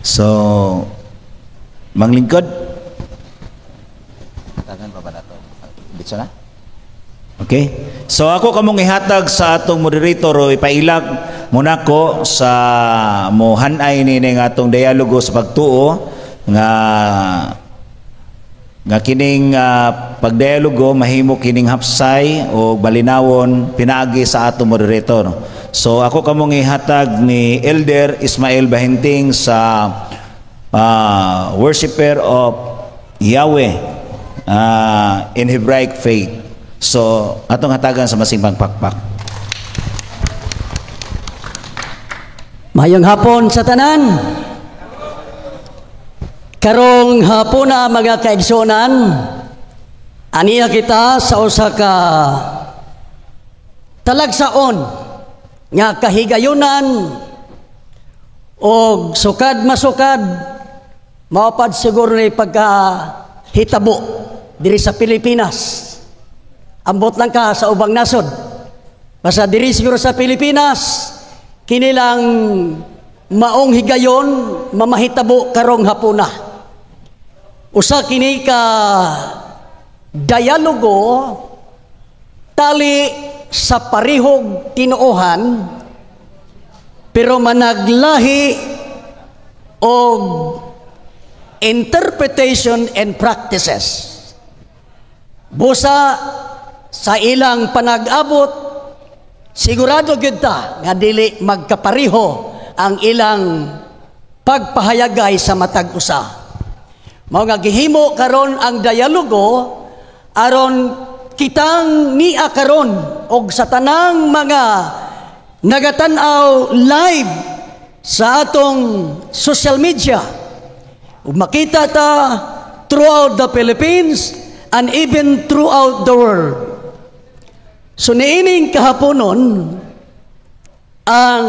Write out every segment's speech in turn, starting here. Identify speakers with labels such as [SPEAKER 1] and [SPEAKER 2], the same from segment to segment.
[SPEAKER 1] So, manglingkod. Tagan pa ba nato? Dito na? Okay? So ako kamong ihatag sa atong moderator o ipailag muna ko sa mohanay ni nga atong dialogo sa pagtuo nga nga kining pagdialogo mahimo kining hapsay o balinawon pinaagi sa atong moderator. So ako kamong ihatag ni Elder Ismael Bahinting sa worshipper of Yahweh in Hebraic faith. So atong hatagan sa masimbang pakpak.
[SPEAKER 2] Mayong hapon sa tanan. Karong hapon na, mga kaigsunan, aniya kita sa usa ka talagsaon nga kahigayunan og sukad masukad maupad siguro ni pagka hitabo diri sa Pilipinas. Ambot lang ka sa ubang nasod. Basta diri siguro sa Pilipinas, kinilang maong higayon mamahitabo karong hapuna. Usa kini ka dialogo tali sa parihog tinuohan pero managlahi og interpretation and practices. Busa sa ilang panag-abot, sigurado gyud ta nga dili magkapariho ang ilang pagpahayagay sa matag usa. Mao nga gihimo karon ang dialogo aron kitang nia karon og sa tanang mga nagatan-aw live sa atong social media ug makita ta throughout the Philippines and even throughout the world. So niining kahaponon ang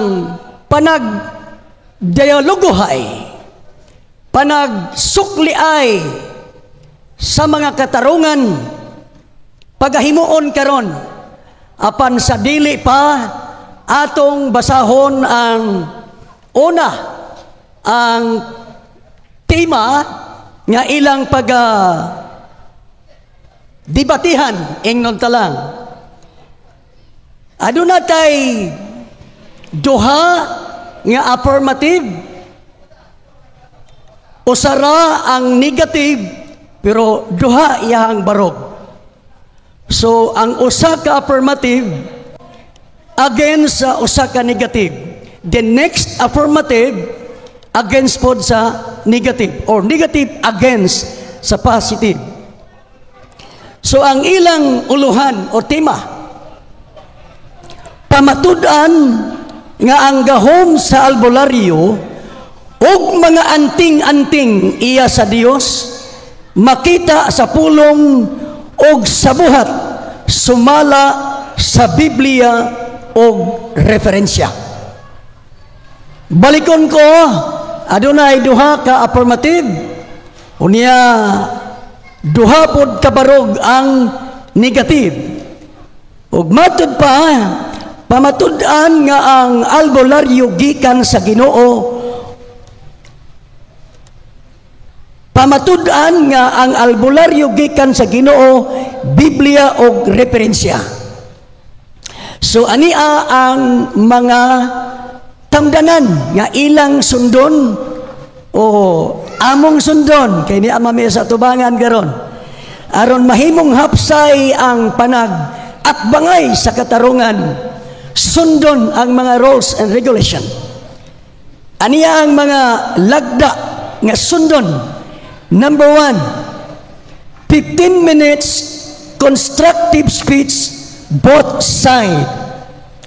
[SPEAKER 2] panagdialogohay, panagsukliay sa mga katarungan pagahimuon karon. Apan sa dili pa, atong basahon ang una, ang tema nga ilang pag debatihan. Ingnon talang aduna tay duha nga affirmative, usara ang negative, pero duha iyang barog. So ang usa ka affirmative against sa usa ka negative, the next affirmative against pod sa negative or negative against sa positive. So ang ilang uluhan o tema, pamatud-an nga ang gahom sa albularyo ug mga anting-anting iya sa Dios makita sa pulong ug sa buhat sumala sa Biblia og referensya. Balikon ko, adunay duha ka affirmative, unya duha pod kabarog ang negative. Ug matud pa, pamatud-an nga ang albularyo gikan sa Ginoo, pamatud-an nga ang albularyo gikan sa Ginoo, Biblia og referensya. So ania ang mga tamdanan nga ilang sundon o among sundon kay ni ama mi sa tubangan karon aron mahimong hapsay ang panag at bangay sa katarungan. Sundon ang mga rules and regulation. Aniya ang mga lagda nga sundon. Number 1, 15 minutes constructive speech both side.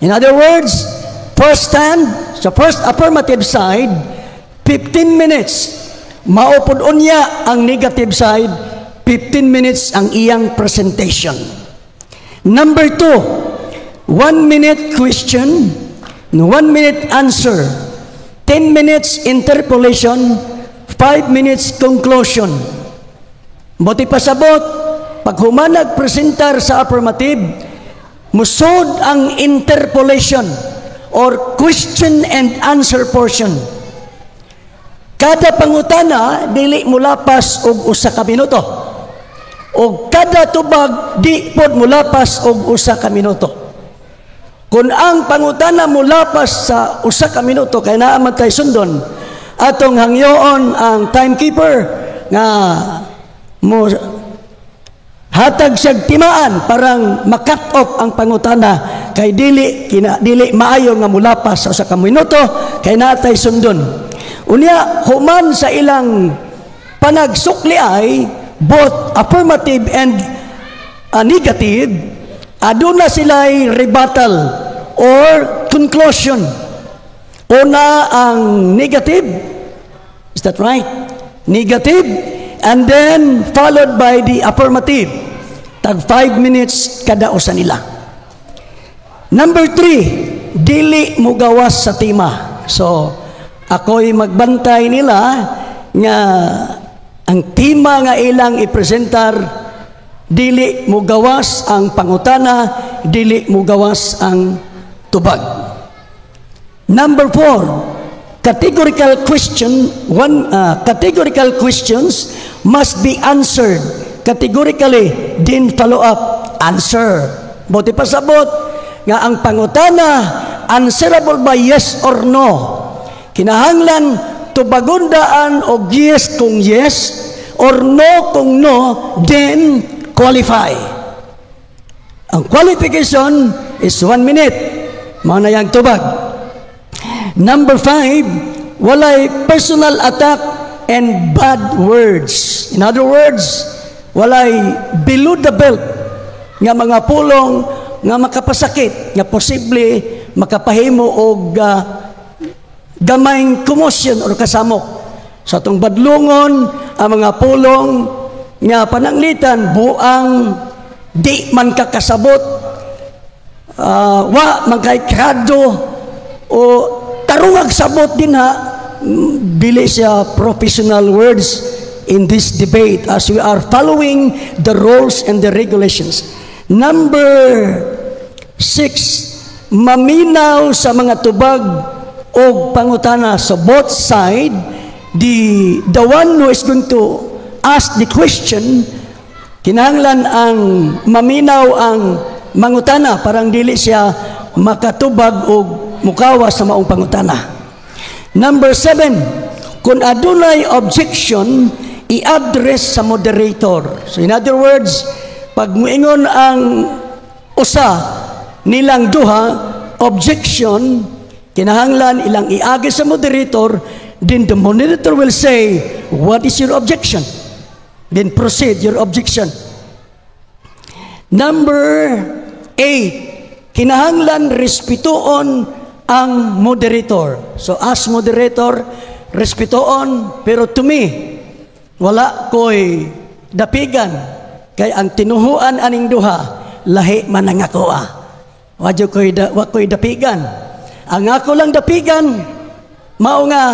[SPEAKER 2] In other words, first stand, sa first affirmative side, 15 minutes. Maupod unya ang negative side, 15 minutes ang iyang presentation. Number 2, 1 minute question, 1 minute answer, 10 minutes interpolation, 5 minutes conclusion. Buti pasabot, pag humanag presentar sa affirmative, musod ang interpolation or question and answer portion. Kada pangutana dili mulapas og 1 ka minuto. Og kada tubag di pod mulapas og 1 ka minuto. Kung ang pangutana mulapas sa 1 ka minuto, kay naa man tay sundon, atong hangyoon ang timekeeper nga mo hatag siyag timaan parang ma-cut off ang pangutana, kay dili kina dili maayo nga mulapas sa 1 ka minuto kay natay sundon. Unya, human sa ilang panagsukli ay both affirmative and negative, aduna sila'y rebuttal or conclusion. Una ang negative, is that right? Negative and then followed by the affirmative. Tag 5 minutes kada usa nila. Number 3, dili mugawas sa tema. So, ako'y magbantay nila nga ang tema nga ilang ipresentar dili mugawas ang pangutana, dili mugawas ang tubag. Number 4, categorical question, one categorical questions must be answered categorically, then follow up answer. Buot pasabot nga ang pangutana answerable by yes or no. Kinahanglan tubagon daan og yes kung yes or no kung no, then qualify. Ang qualification is 1 minute. Mao na yang tubag. Number 5, walay personal attack and bad words. In other words, walay below the belt nga mga pulong nga makapasakit, nga posible makapahimo og gamayng commotion or kasamok. Sa atong badlungon, ang mga pulong nga pananglitan buang, di man kakasabot, wa man kay krado o tarungag sabot din ha, dili siya professional words in this debate as we are following the rules and the regulations. Number 6, maminaw sa mga tubag og pangutana. So both side, the one who is going to ask the question, kinahanglan ang maminaw ang mangutana parang dili siya makatubag og mukawas sa maong pangutana. Number 7, kung adunay objection, i-address sa moderator. So in other words, pag muingon ang usa nilang duha, objection, kinahanglan ilang iagi sa moderator, then the moderator will say, "What is your objection?" Then proceed your objection. Number 8, kinahanglan respetuon ang moderator. So as moderator, respetuon, pero to me, wala ko'y dapigan kay ang tinuhuan aning duha lahi man ang ako ah. Wa ko'y dapigan. Ang ako lang dapigan mao nga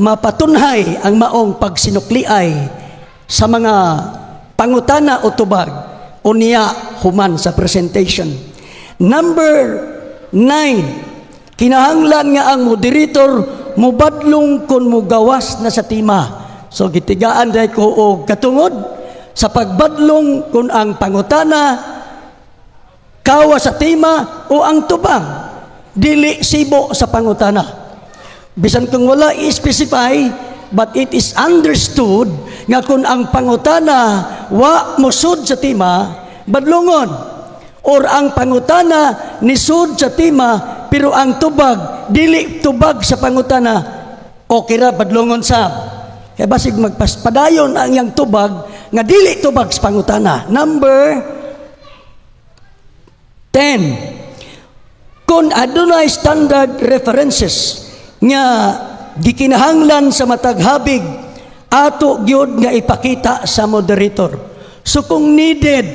[SPEAKER 2] mapatunhay ang maong pagsinukliay sa mga pangutana o tubag unya human sa presentation. Number 9, kinahanglan nga ang moderator mubadlong kung mugawas na sa tema. So gitigaan dahil ko og katungod sa pagbadlong kung ang pangutana kawa sa tema o ang tubag dili sibo sa pangutana. Bisan kung wala i-specify, but it is understood nga kung ang pangutana wa musud sa tema, badlongon, or ang pangutana nisud sa tema pero ang tubag dili tubag sa pangutana, okay ra, badlongon sab kay basig magpaspadayon ang iyang tubag nga dili tubag sa pangutana. Number 10, kung adunay standard references nga gikinahanglan sa matag habig, ato gyud nga ipakita sa moderator. So kung needed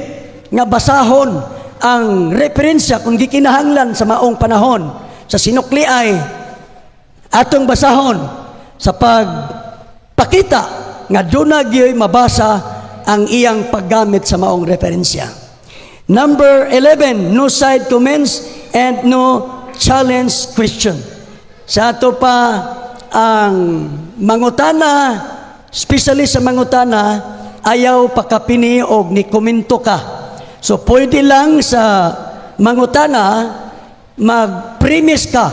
[SPEAKER 2] nga basahon ang referensya, kung gikinahanglan sa maong panahon sa sinukliay, atong basahon sa pagpakita nga duna gyoy mabasa ang iyang paggamit sa maong referensya. Number 11, no side comments and no challenge question. Sa ato pa ang mangutana, especially sa mangutana, ayaw pakapini og ni komento ka. So pwede lang sa mangutana mag-premise ka.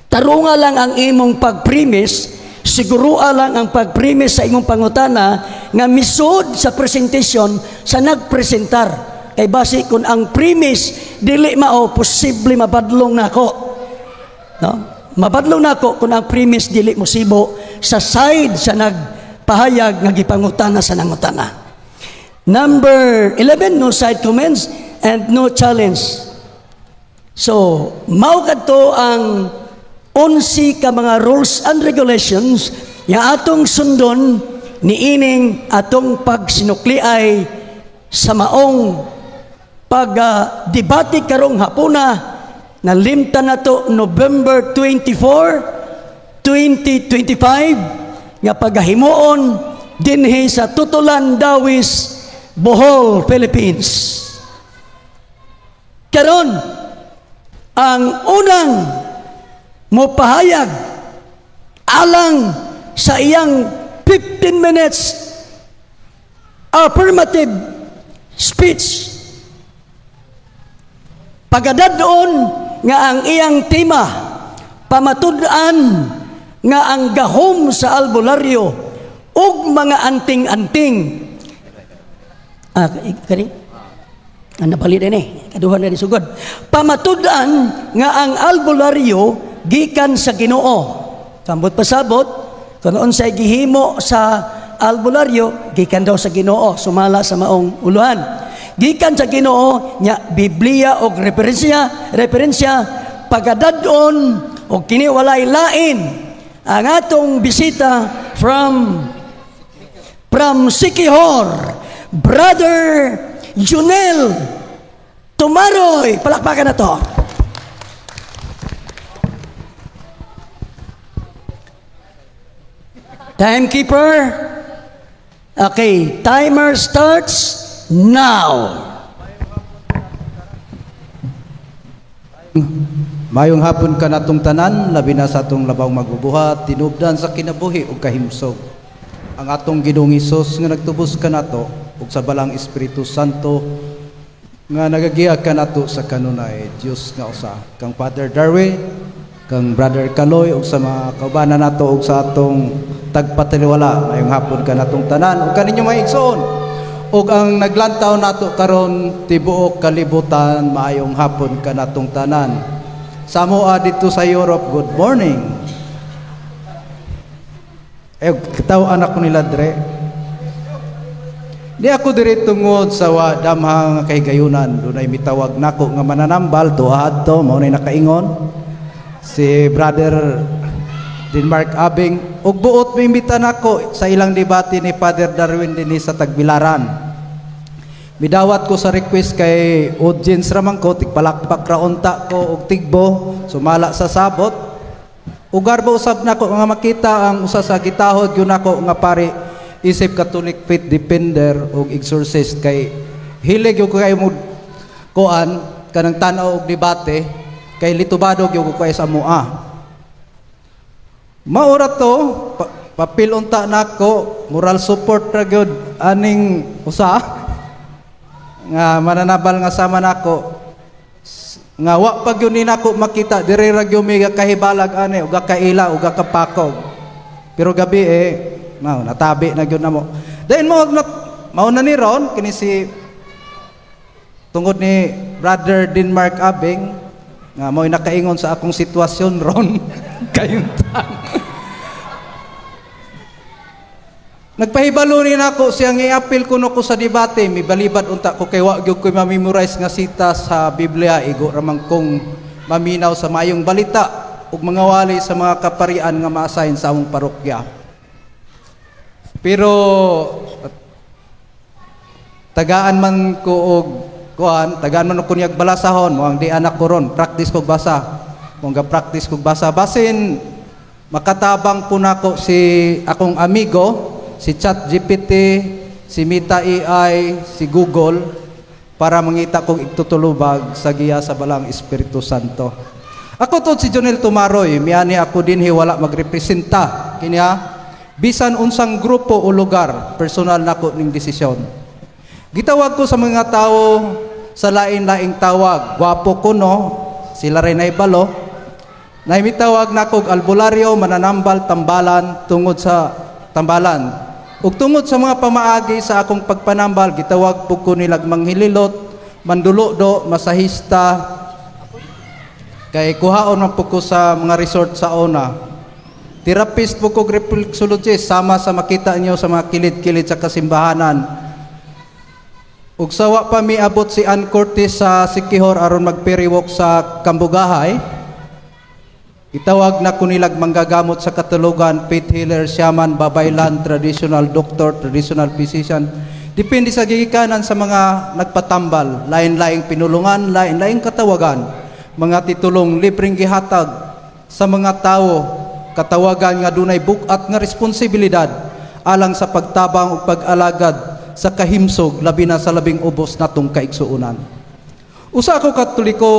[SPEAKER 2] Tarunga lang ang imong pag-premise, siguro lang ang pag-premise sa imong pangutana nga misud sa presentation sa nagpresentar. Kay basi kung ang premise dili mao, posible mabadlong nako. No? Mabadlong nako kung ang premise dili mosibo sa side sa nagpahayag nga gipangutana sa nangutana. Number 11, no side comments and no challenge. So, mao kadto ang 11 ka mga rules and regulations nga atong sundon niining atong pagsinukliay sa maong pag-debate karong hapuna na limtan nato November 24, 2025 nga pagahimuon dinhi sa Tutulan, Dawis, Bohol, Philippines. Karon, ang unang mopahayag alang sa iyang 15 minutes affirmative speech, pagadad-on nga ang iyang tema pamatud-an nga ang gahom sa albularyo ug mga anting-anting, kani nabalit din eh kaduha na sugod, pamatud-an nga ang albularyo gikan sa Ginoo. Kambot pasabot kung unsay gihimo sa albularyo gikan daw sa Ginoo, sumala sa maong uluhan. Gikan sa Ginoo nya Biblia og referensya, pagadad-on og kini walay lain ang atong bisita from Siquijor, Brother Junel Tumaroy. Palakpakan na to. Timekeeper. Okay, timer starts now.
[SPEAKER 3] Mayong hapon ka natong tanan, labi na sa atong labaw magbubuhat, tinubdan sa kinabuhi ug kahimsog. Ang atong Ginoong Hesus nga nagtubos kanato ug sa balang Espiritu Santo nga nagagiya kanato sa kanunay, Dios nga usa. Kang Father Darwin, kang Brother Kaloy ug sa mga kaubanan nato ug sa atong tagpataliwala, mayong hapon kanatong tanan ug kaninyo mga igsoon. Ug ang naglantaw nato karon tibuok kalibutan, maayong hapon kanatong tanan. Sa amoa dito sa Europe, good morning. Eh, kitaw anak ko nila dre. Di ako diri tungod sa wa damhang kahigayunan. Dunay mitawag nako nga mananambal, tuad to, mao nay nakaingon. Si Brother Denmark Abing, ug buot miimbita nako sa ilang debate ni Father Darwin dinhi sa Tagbilaran. Midawat ko sa request kay audience raman ko, tigpalakpak ra unta ko og tigbo, sumala sa sabot. Ugar ba usab nako nga makita ang usa sa gitahod gyud nako nga pari isip Catholic faith defender og exorcist kay hilig gyud ko kay mo kuan kanang tan-aw og debate kay litubado gyud ko kay sa amoa. Maura to, papil unta nako, moral support ra gyud aning usa nga mananabal nga sama nako nga wa pa gyud ni nako makita diri ra gyud mi kahibalag ani ug kaila ug kapakog. Pero gabi mao natabi na gyud namo. Dayon mao na ni ron kini si tungod ni Brother Denmark Abing nga mo'y nakaingon sa akong sitwasyon ron kayuntan. Nagpahibalo ni nako siyang i-appeal kuno ko sa debate, mibalibad unta ko kay wa gyud ko ma-memorize nga sita sa Biblia, igo ra man kong maminaw sa maayong balita ug mga wali sa mga kaparian nga ma-assign sa among parokya. Pero tagaan man ko og kuan, tagaan man ko niyag balasahon, mo ang di anak ko ron, practice kog basa. Kung ga practice kog basa, basin makatabang po nako si akong amigo, si ChatGPT, si Meta AI, si Google, para mangita kong igtutulubag sa giya sa balang Espiritu Santo. Ako to si Jonel Tumaroy, miani ako dinhi wala magrepresenta Kini ha, bisan unsang grupo o lugar, personal nako ning desisyon. Gitawag ko sa mga tao sa lain-laing tawag. Gwapo ko, no, sila rin ay balo. Naimitawag nako og albularyo, mananambal, tambalan, tungod sa tambalan. Ug tungod sa mga pamaagi sa akong pagpanambal, gitawag pud ko nilag manghililot, manduludo, masahista, kay kuhaon man pud ko sa mga resort sa una. Therapist po ko, reflexologist, sama sa makita niyo sa mga kilid-kilid sa kasimbahanan. Ug sawa pa miabot si Ann Cortez sa Siquijor aron magperiwok sa Cambugahay. Itawag na kunilag manggagamot sa katulugan, faith healer, shaman, babaylan, traditional doctor, traditional physician. Depende sa gigikanan sa mga nagpatambal, lain-laing pinulungan, lain-laing katawagan, mga titulong libreng gihatag sa mga tao, katawagan nga dunay bug-at nga responsibilidad alang sa pagtabang ug pag-alagad sa kahimsog, labi na sa labing ubos natong kaigsuonan. Usa ako Katoliko,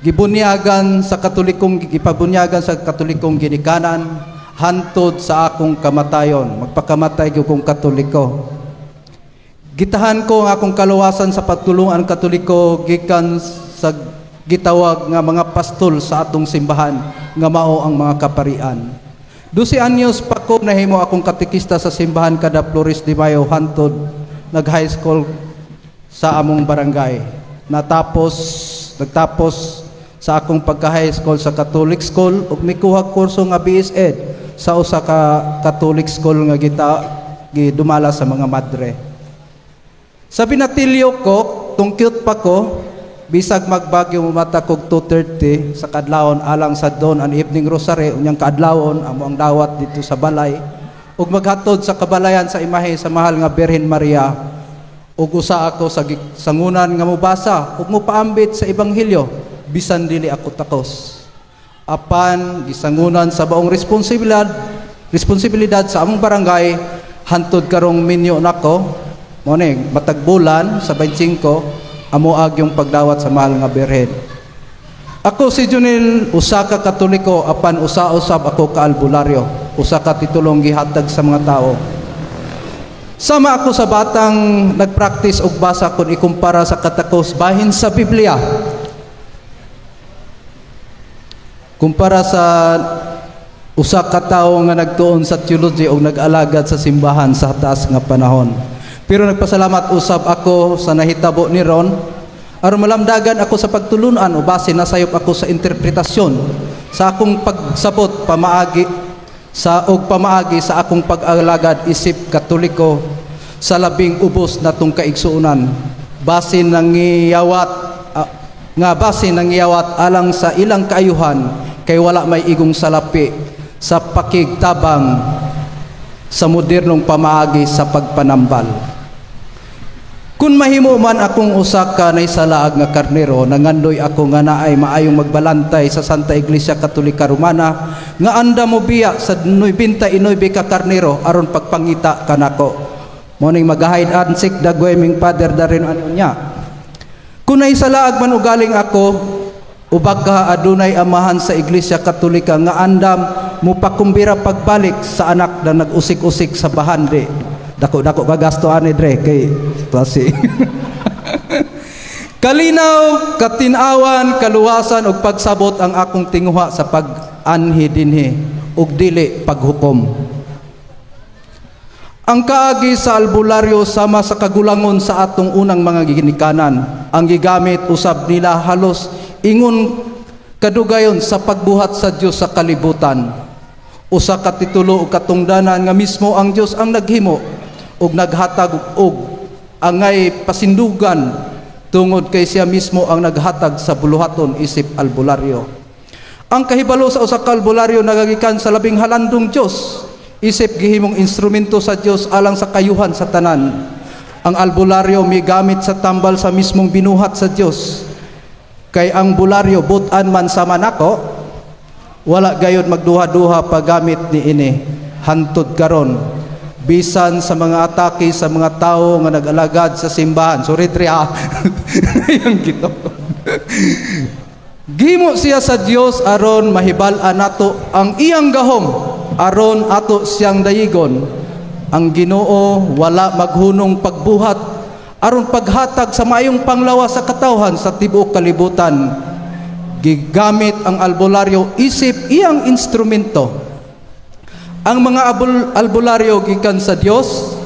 [SPEAKER 3] gibunyagan sa Katolikong, gipabunyagan sa Katolikong ginikanan hantod sa akong kamatayon. Magpakamatay gyud kong Katoliko. Gitahan ko ang akong kaluwasan sa pagtulungan Katoliko gikan sa gitawag nga mga pastol sa atong simbahan nga mao ang mga kaparian. 12 anyos pa ko nahimo akong katekista sa simbahan kada Flores de Mayo hantod nag high school sa among barangay. Natapos, nagtapos sa akong pagka-high school sa Catholic school ug mikuha kurso nga BS Ed sa usa ka Catholic school nga gita gidumala sa mga madre. Sa binatilyo ko, tungkyot pa ko, bisag magbagyo, mumata kog 2:30 sa kadlawon alang sa dawn and evening rosary, unyang kaadlawon amo ang dawat dito sa balay ug maghatod sa kabalayan sa imahe sa mahal nga Birhen Maria, ug usa ako sa sangunan nga mobasa ug mopaambit sa ebanghelyo bisan dili ako takos. Apan gisangunan sa baong responsibilidad responsibilidad sa among barangay hantod karong minyo nako, mo ni matag bulan sa 25 amo agyong pagdawat sa mahal nga Birhen. Ako si Junil, usa ka Katoliko, apan usa usab ako ka albularyo, usa ka titulong gihatag sa mga tao. Sama ako sa batang nagpractice og basa kung ikumpara sa katakos bahin sa Biblia. Kumpara sa usa ka tawo nga nagtuon sa theology o nag-alagad sa simbahan sa taas nga panahon. Pero nagpasalamat usab ako sa nahitabo ni Ron aron malamdagan ako sa pagtulunan o base nasayop ako sa interpretasyon sa akong pagsabot pamaagi sa og pamaagi sa akong pag-alagad isip Katoliko sa labing ubos natong kaigsuonan, basin nangiyawat nga basin nangiyawat alang sa ilang kaayuhan, kay wala may igong salapi sa pakigtabang sa modernong pamaagi sa pagpanambal. Kung mahimo man akong usa ka naisalaag nga karnero, nangandoy ako nga naay maayong magbalantay sa Santa Iglesia Katolika Romana nga anda mo biya sa 99 ka karnero aron pagpangita kanako. Mo ning mag-hide and seek dagway ming father darin ano niya. Kung naisalaag man ugaling ako, ubaka adunay amahan sa Iglesia Katolika nga andam mo pakumbira pagbalik sa anak na nag-usik-usik sa bahandi. Dako-dako ka gasto ani dre kay klase. Kalinaw, katinawan, kaluwasan ug pagsabot ang akong tinguha sa pag-anhi dinhi ug dili paghukom. Ang kaagi sa albularyo sama sa kagulangon sa atong unang mga ginikanan. Ang gigamit usab nila halos ingon kadugayon sa pagbuhat sa Dios sa kalibutan. Usa ka titulo ug katungdanan nga mismo ang Dios ang naghimo ug naghatag og angay pasindugan tungod kay siya mismo ang naghatag sa buluhaton isip albularyo. Ang kahibalo sa usa ka albularyo nagagikan sa labing halandong Dios, isip gihimong instrumento sa Dios alang sa kayuhan sa tanan. Ang albularyo migamit sa tambal sa mismong binuhat sa Dios. Kay ang bularyo butan man sama nako, wala gayod magduha-duha paggamit niini hantod karon. Bisan sa mga atake sa mga tao nga nag-alagad sa simbahan. Sorry, Tri, ha. Yang gito. Gimo siya sa Dios aron mahibal-an nato ang iyang gahom. aron ato siyang dayigon. Ang Ginoo wala maghunong pagbuhat aron paghatag sa maayong panglawas sa katawhan sa tibuok kalibutan. Gigamit ang albularyo isip iyang instrumento. Ang mga albularyo gikan sa Dios,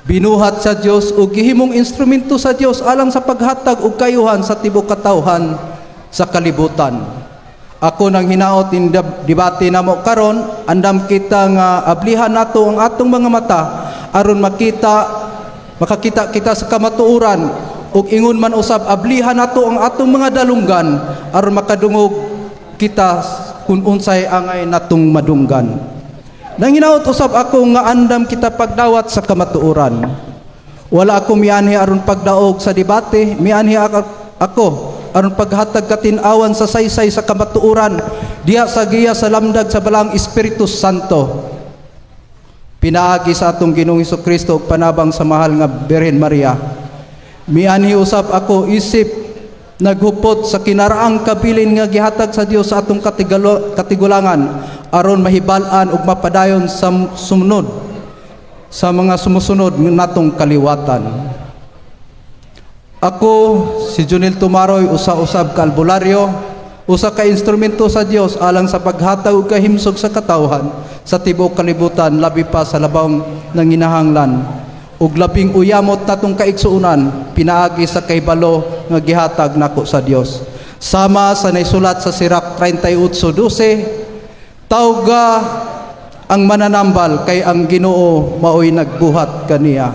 [SPEAKER 3] binuhat sa Dios ug gihimong instrumento sa Dios alang sa paghatag og kayuhan sa tibuok katawhan sa kalibutan. Ako nang hinaot in debate namo karon, andam kita nga ablihan nato ang atong mga mata aron makakita kita sa kamatuoran, ug ingon man usab ablihan nato ang atong mga dalunggan aron makadungog kita kung unsay angay natong madunggan. Nang hinaot usab ako nga andam kita pagdawat sa kamatuoran. Wala ako mianhi aron pagdaog sa debate, mianhi ako aron paghatag katin-awan sa saysay sa kamatuoran diha sa giya sa lamdag sa Balaang Espiritu Santo. Pinaagi sa atong Ginoong Hesukristo ug panabang sa mahal nga Birhen Maria. Mianhi usab ako isip naghupot sa kinaraang kabilin nga gihatag sa Dios sa atong katigulangan aron mahibal-an ug mapadayon sa sumunod sa mga sumusunod natong kaliwatan. Ako si Junel Tumaroy, usa-usab ka albularyo, usa ka instrumento sa Dios alang sa paghatag ug kahimsog sa katawhan sa tibuok kalibutan, labi pa sa labawng nanginahanglan ug labing uyamot natong kaigsuonan pinaagi sa kahibalo nga gihatag nako sa Dios. Sama sa naisulat sa Sirach 38:12, tawga ang mananambal kay ang Ginoo maoy nagbuhat kaniya.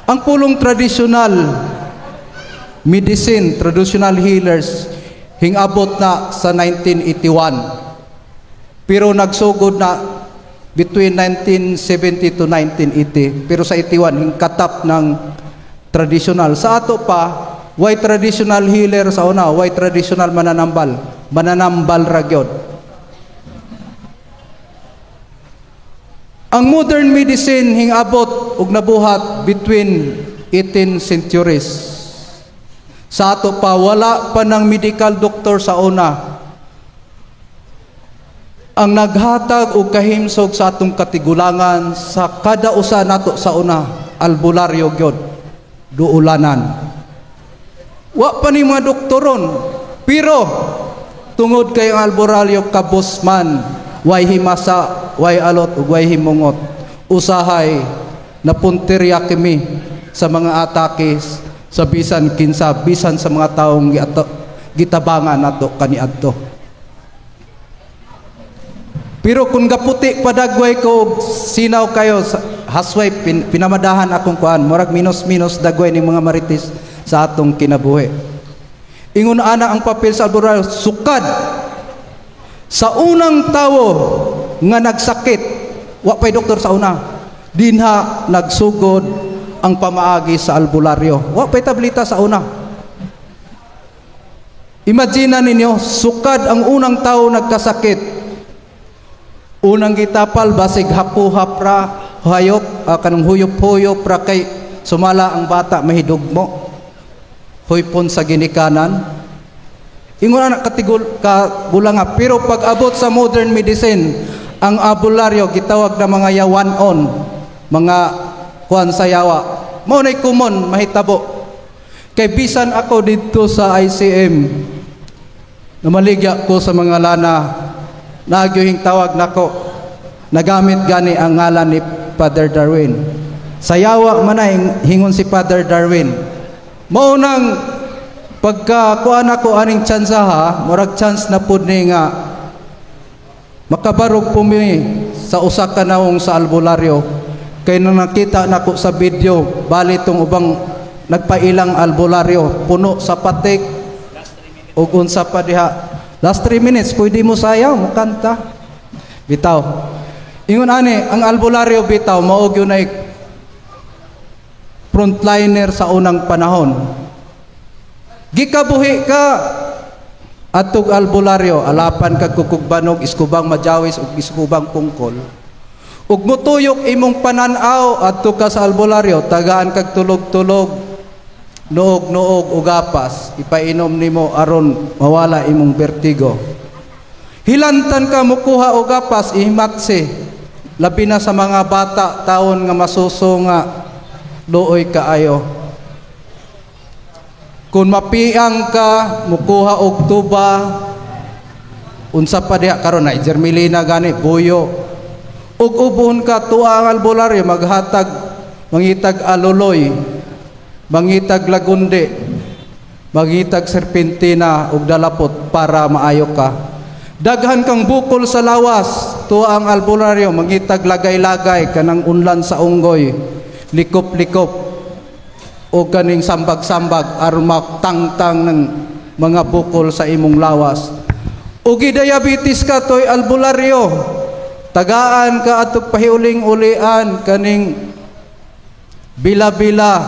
[SPEAKER 3] Ang pulong traditional medicine, traditional healers, hingabot na sa 1981. Pero nagsugod na between 1970 to 1980. Pero sa 81, hingkatap ng traditional. Sa ato pa, way traditional healer sa una, way traditional mananambal. Mananambal ra gyud. Ang modern medicine hingabot og nabuhat between 18 centuries. Sa ato pa, wala pa ng medical doctor sa una. Ang naghatag og kahimsog sa atong katigulangan sa kada usa nato sa una, albularyo gyud, duulanan. Wa pa ni mga doktoron, pero tungod kay ang albularyo kabus man, way himasa, way alot ug way himungot. Usahay napuntirya kimi sa mga atakes sa bisan kinsa, bisan sa mga taong gitabangan nato kaniadto. Pero kung gaputi padagway ko sinaw kayo hasway pinamadahan akong kuan, murag minus-minus dagway ning mga marites sa atong kinabuhi. Ingon ana ang papel sa albularyo, sukad sa unang tawo nga nagsakit, wa pay doktor sa una, dinha nagsugod ang pamaagi sa albularyo. Wa pay tablita sa una. Imagine ninyo, sukad ang unang tao nagkasakit. Unang gitapal basig hapuhap ra hayop, kanang huyop-huyop ra kay sumala ang bata mahidugmo. Huypon sa ginikanan. Ingon ana katigul kagulanga, pero pag abot sa modern medicine, ang albularyo gitawag na mga yawanon, mga kuan sa yawa. Mao nay common mahitabo. Kay bisan ako didto sa ICM, namaligya ko sa mga lana, nagyuhing tawag nako, nagamit gani ang ngalan ni Father Darwin. Sa yawa man ay hingon si Father Darwin. Mao nang pagka kuan ako aning chance ha, murag chance na pud ni nga makabarog po mi sa usa ka nawong sa albularyo. Kay nang nakita nako sa video, bali tong ubang nagpailang albularyo, puno sa patik ug unsa pa diha. Last 3 minutes, pwede mo sayaw, mukanta. Bitaw. Ingon ani, ang albularyo bitaw, mao gyud nay frontliner sa unang panahon. Gikabuhi ka atog albularyo, alapan kag kukugbanog, iskubang majawis ug iskubang pungkol. Ug mutuyok imong panan-aw adto ka sa albularyo, tagaan kag tulog-tulog, nuog-nuog ug gapas, ipainom nimo aron mawala imong vertigo. Hilantan ka mukuha og gapas, ihimatse. Labi na sa mga bata taon nga masuso nga luoy kaayo. Kung mapiang ka, mukuha og tuba, unsa pa diha karon na Germelina gani buyo. Ug ubuhon ka, tuwa ang albularyo maghatag, mangitag aluloy, mangitag lagundi, mangitag serpentina ug dalapot para maayo ka. Daghan kang bukol sa lawas, tuwa ang albularyo mangitag lagay-lagay, kanang unlan sa unggoy, likop-likop o kaning sambag-sambag aron matangtang ng mga bukol sa imong lawas. Ug diabetes ka, toy albularyo. Tagaan ka atog pahiuling-ulian kaning bila-bila.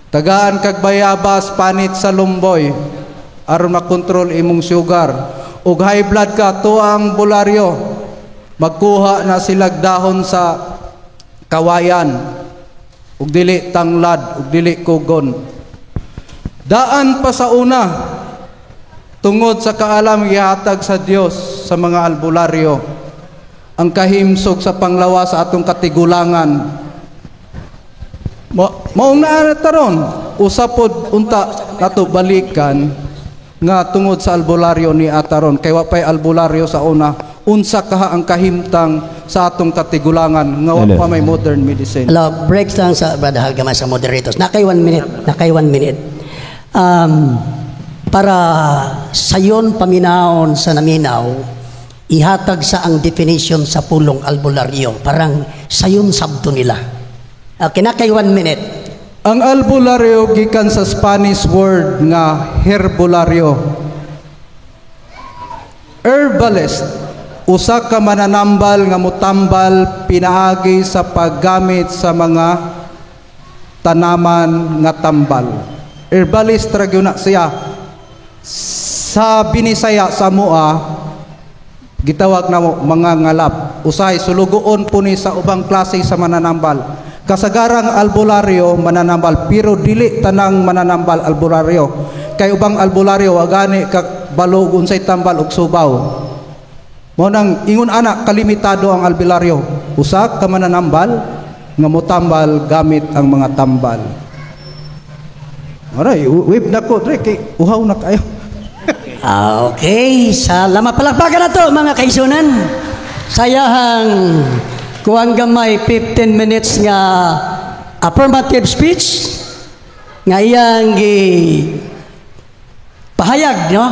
[SPEAKER 3] Tagaan kag bayabas, panit sa lumboy aron makontrol imong sugar. Ug high blood ka, tuwa ang albularyo. Magkuha na silag dahon sa kawayan ug dili tanglad ug dili kugon. Daan pa sa una, tungod sa kaalam gihatag sa Dios sa mga albularyo, ang kahimsog sa panglawas sa atong katigulangan. Maong naa taron, usa pod unta nato balikan nga tungod sa albularyo ni ataron, kay wa pay albularyo sa una, unsa kaha ang kahimtang sa atong katigulangan nga wa
[SPEAKER 1] Hello.
[SPEAKER 3] Pa may modern medicine.
[SPEAKER 2] Hello, breaks lang sa Brother Halgamay, sa moderators. Nakay 1 minute, nakay 1 minute. Para sayon paminawon sa naminaw, ihatag sa ang definition sa pulong albularyo. Parang sayon sabto nila. Okay, nakay 1 minute.
[SPEAKER 3] Ang albularyo gikan sa Spanish word nga herbolario. Herbalist, usa ka mananambal nga mutambal pinaagi sa paggamit sa mga tanaman nga tambal. Herbalist ra gyud na siya. Sa Binisaya sa mua gitawag na mo mga ngalap. Usahay sulugoon po ni sa ubang klase sa mananambal. Kasagarang albularyo mananambal, pero dili tanang mananambal albularyo. Kay ubang albularyo wa gani ka balo unsay tambal og subaw. Mo nang ingon ana kalimitado ang albularyo. Usa ka mananambal nga motambal gamit ang mga tambal. Aray, wave na ko, dre, kay uhaw na kayo.
[SPEAKER 2] Ah, okay, salamat. Palakpakan na to, mga kaisunan. Sayahang kuang gamay 15 minutes nga affirmative speech nga iyang gi pahayag, no?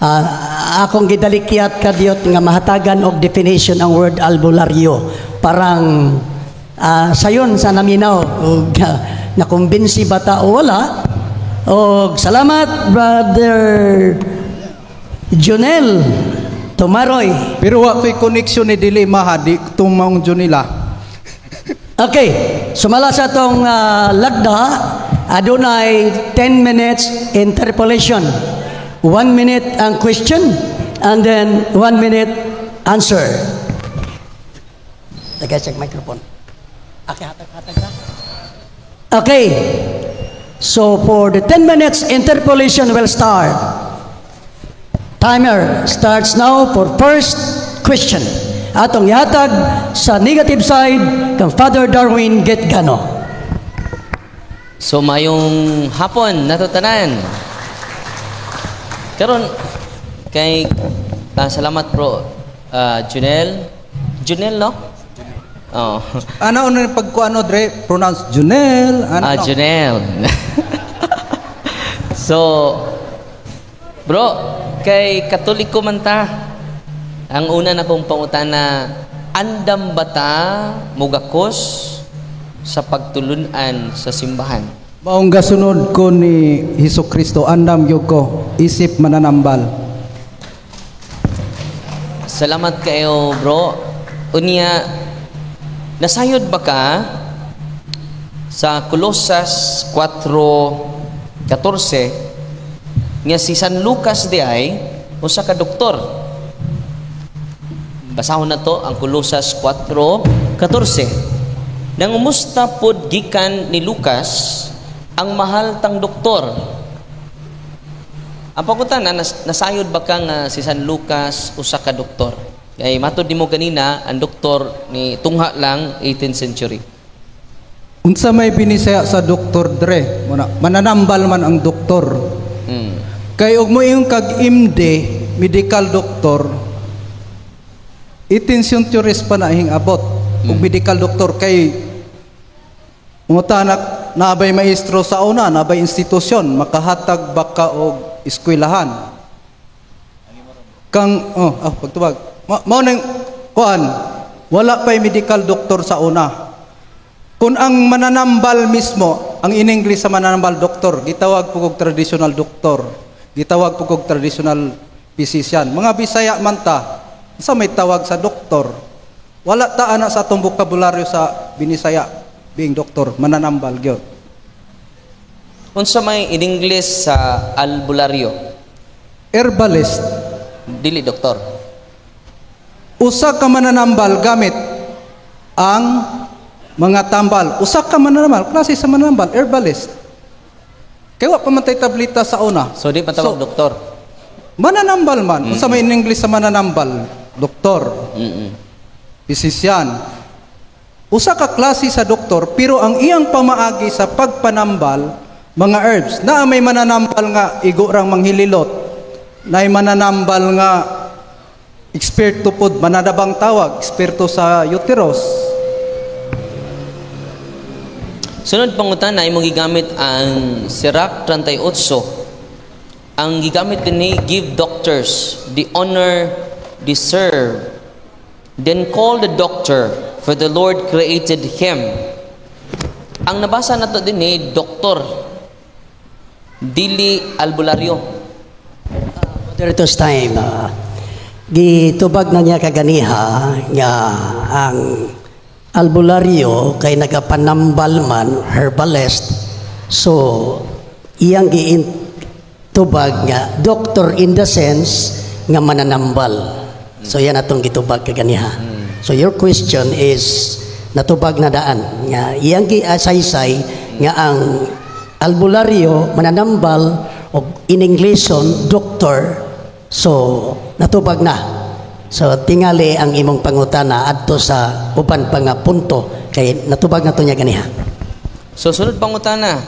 [SPEAKER 2] Ah, akong gidalikyat kadiyot nga mahatagan og definition ang word albularyo. Parang sayon sa naminaw og nakumbinsi ba ta o wala. Og salamat, Brother Junel Tumaroy.
[SPEAKER 3] Pero wa ko'y connection ni dili maha di tumaong Junila.
[SPEAKER 2] Okay, sumala sa atong lagda, adunay 10 minutes interpolation. 1 minute ang question and then 1 minute answer. Lagay sa microphone. Okay, hatag, hatag na. Okay. So for the 10 minutes interpolation will start. Timer starts now for first question. Atong ihatag sa negative side kang Father Darwin Gitgano.
[SPEAKER 4] So mayong hapon nato tanan. Karon kay salamat, bro Junel. Junel, no? Oh.
[SPEAKER 3] Ano ano pag ano dre pronounce Junel ano?
[SPEAKER 4] Ah,
[SPEAKER 3] No?
[SPEAKER 4] Junel. So bro, kay Katoliko man ta. Ang una na kong pangutana, andam ba ta mugakos sa pagtulunan sa simbahan?
[SPEAKER 3] Maong gasunod ko ni Hesus Kristo, andam gyud ko isip mananambal.
[SPEAKER 4] Salamat kayo, bro. Unya, nasayod ba ka sa Colosas 4:14 nga si San Lucas di ay usa ka doktor? Basahon na to ang Colosas 4:14. Nangumusta pod gikan ni Lucas, ang mahal tang doktor. Ang pangutana, nasayod ba ka nga si San Lucas usa ka doktor? Kay matod nimo ganina, ang doktor ni tungha lang 18th century.
[SPEAKER 3] Unsa may binisaya sa Doktor Dre? Muna, mananambal man ang doktor. Kay og moingon kag MD, medical doctor, 18th centuries pa na hing abot. Og medical doctor kay umuta na naabay maestro sa una, naabay institusyon, makahatag baka og eskwelahan. Kang oh, pagtubag. Mao nang kuan, wala pa'y medical doctor sa una. Kung ang mananambal mismo, ang in English sa mananambal, doktor, gitawag po og traditional doctor, gitawag po og traditional physician. Mga Bisaya man ta, sa may tawag sa doktor? Wala ta ana sa atong bokabularyo sa Binisaya, being doktor, mananambal gyud.
[SPEAKER 4] Unsa may in English sa albularyo?
[SPEAKER 3] Herbalist.
[SPEAKER 4] Dili doktor.
[SPEAKER 3] Usa ka mananambal gamit ang mga tambal. Usa ka mananambal, klase sa mananambal, herbalist. Kaya wa pa man tay tablita sa una.
[SPEAKER 4] So di patawag
[SPEAKER 3] So,
[SPEAKER 4] doktor.
[SPEAKER 3] Mananambal man. Unsa may in English sa mananambal? Doktor. Physician. Usa ka klase sa doktor, pero ang iyang pamaagi sa pagpanambal, mga herbs. Na may mananambal nga igo rang manghililot. Na may mananambal nga eksperto pod, mananabang tawag, eksperto sa uterus.
[SPEAKER 4] Sunod pangutana, imong gigamit ang Sirach 38. Ang gigamit dinhi, "Give doctors the honor deserved. Then call the doctor, for the Lord created him." Ang nabasa nato dinhi, doktor. Dili albularyo.
[SPEAKER 2] Moderator's time, gitubag na niya kaganiha nga ang albularyo kay nagapanambal man, herbalist. So, iyang giin tubag nga doctor in the sense nga mananambal. So, yan atong gitubag kaganiha. So, your question is natubag na daan nga iyang giasaysay nga ang albularyo mananambal o in Englishon doctor, so natubag na. So tingali ang imong pangutana adto sa uban pa nga punto kay natubag na to niya ganiha.
[SPEAKER 4] So sunod pangutana,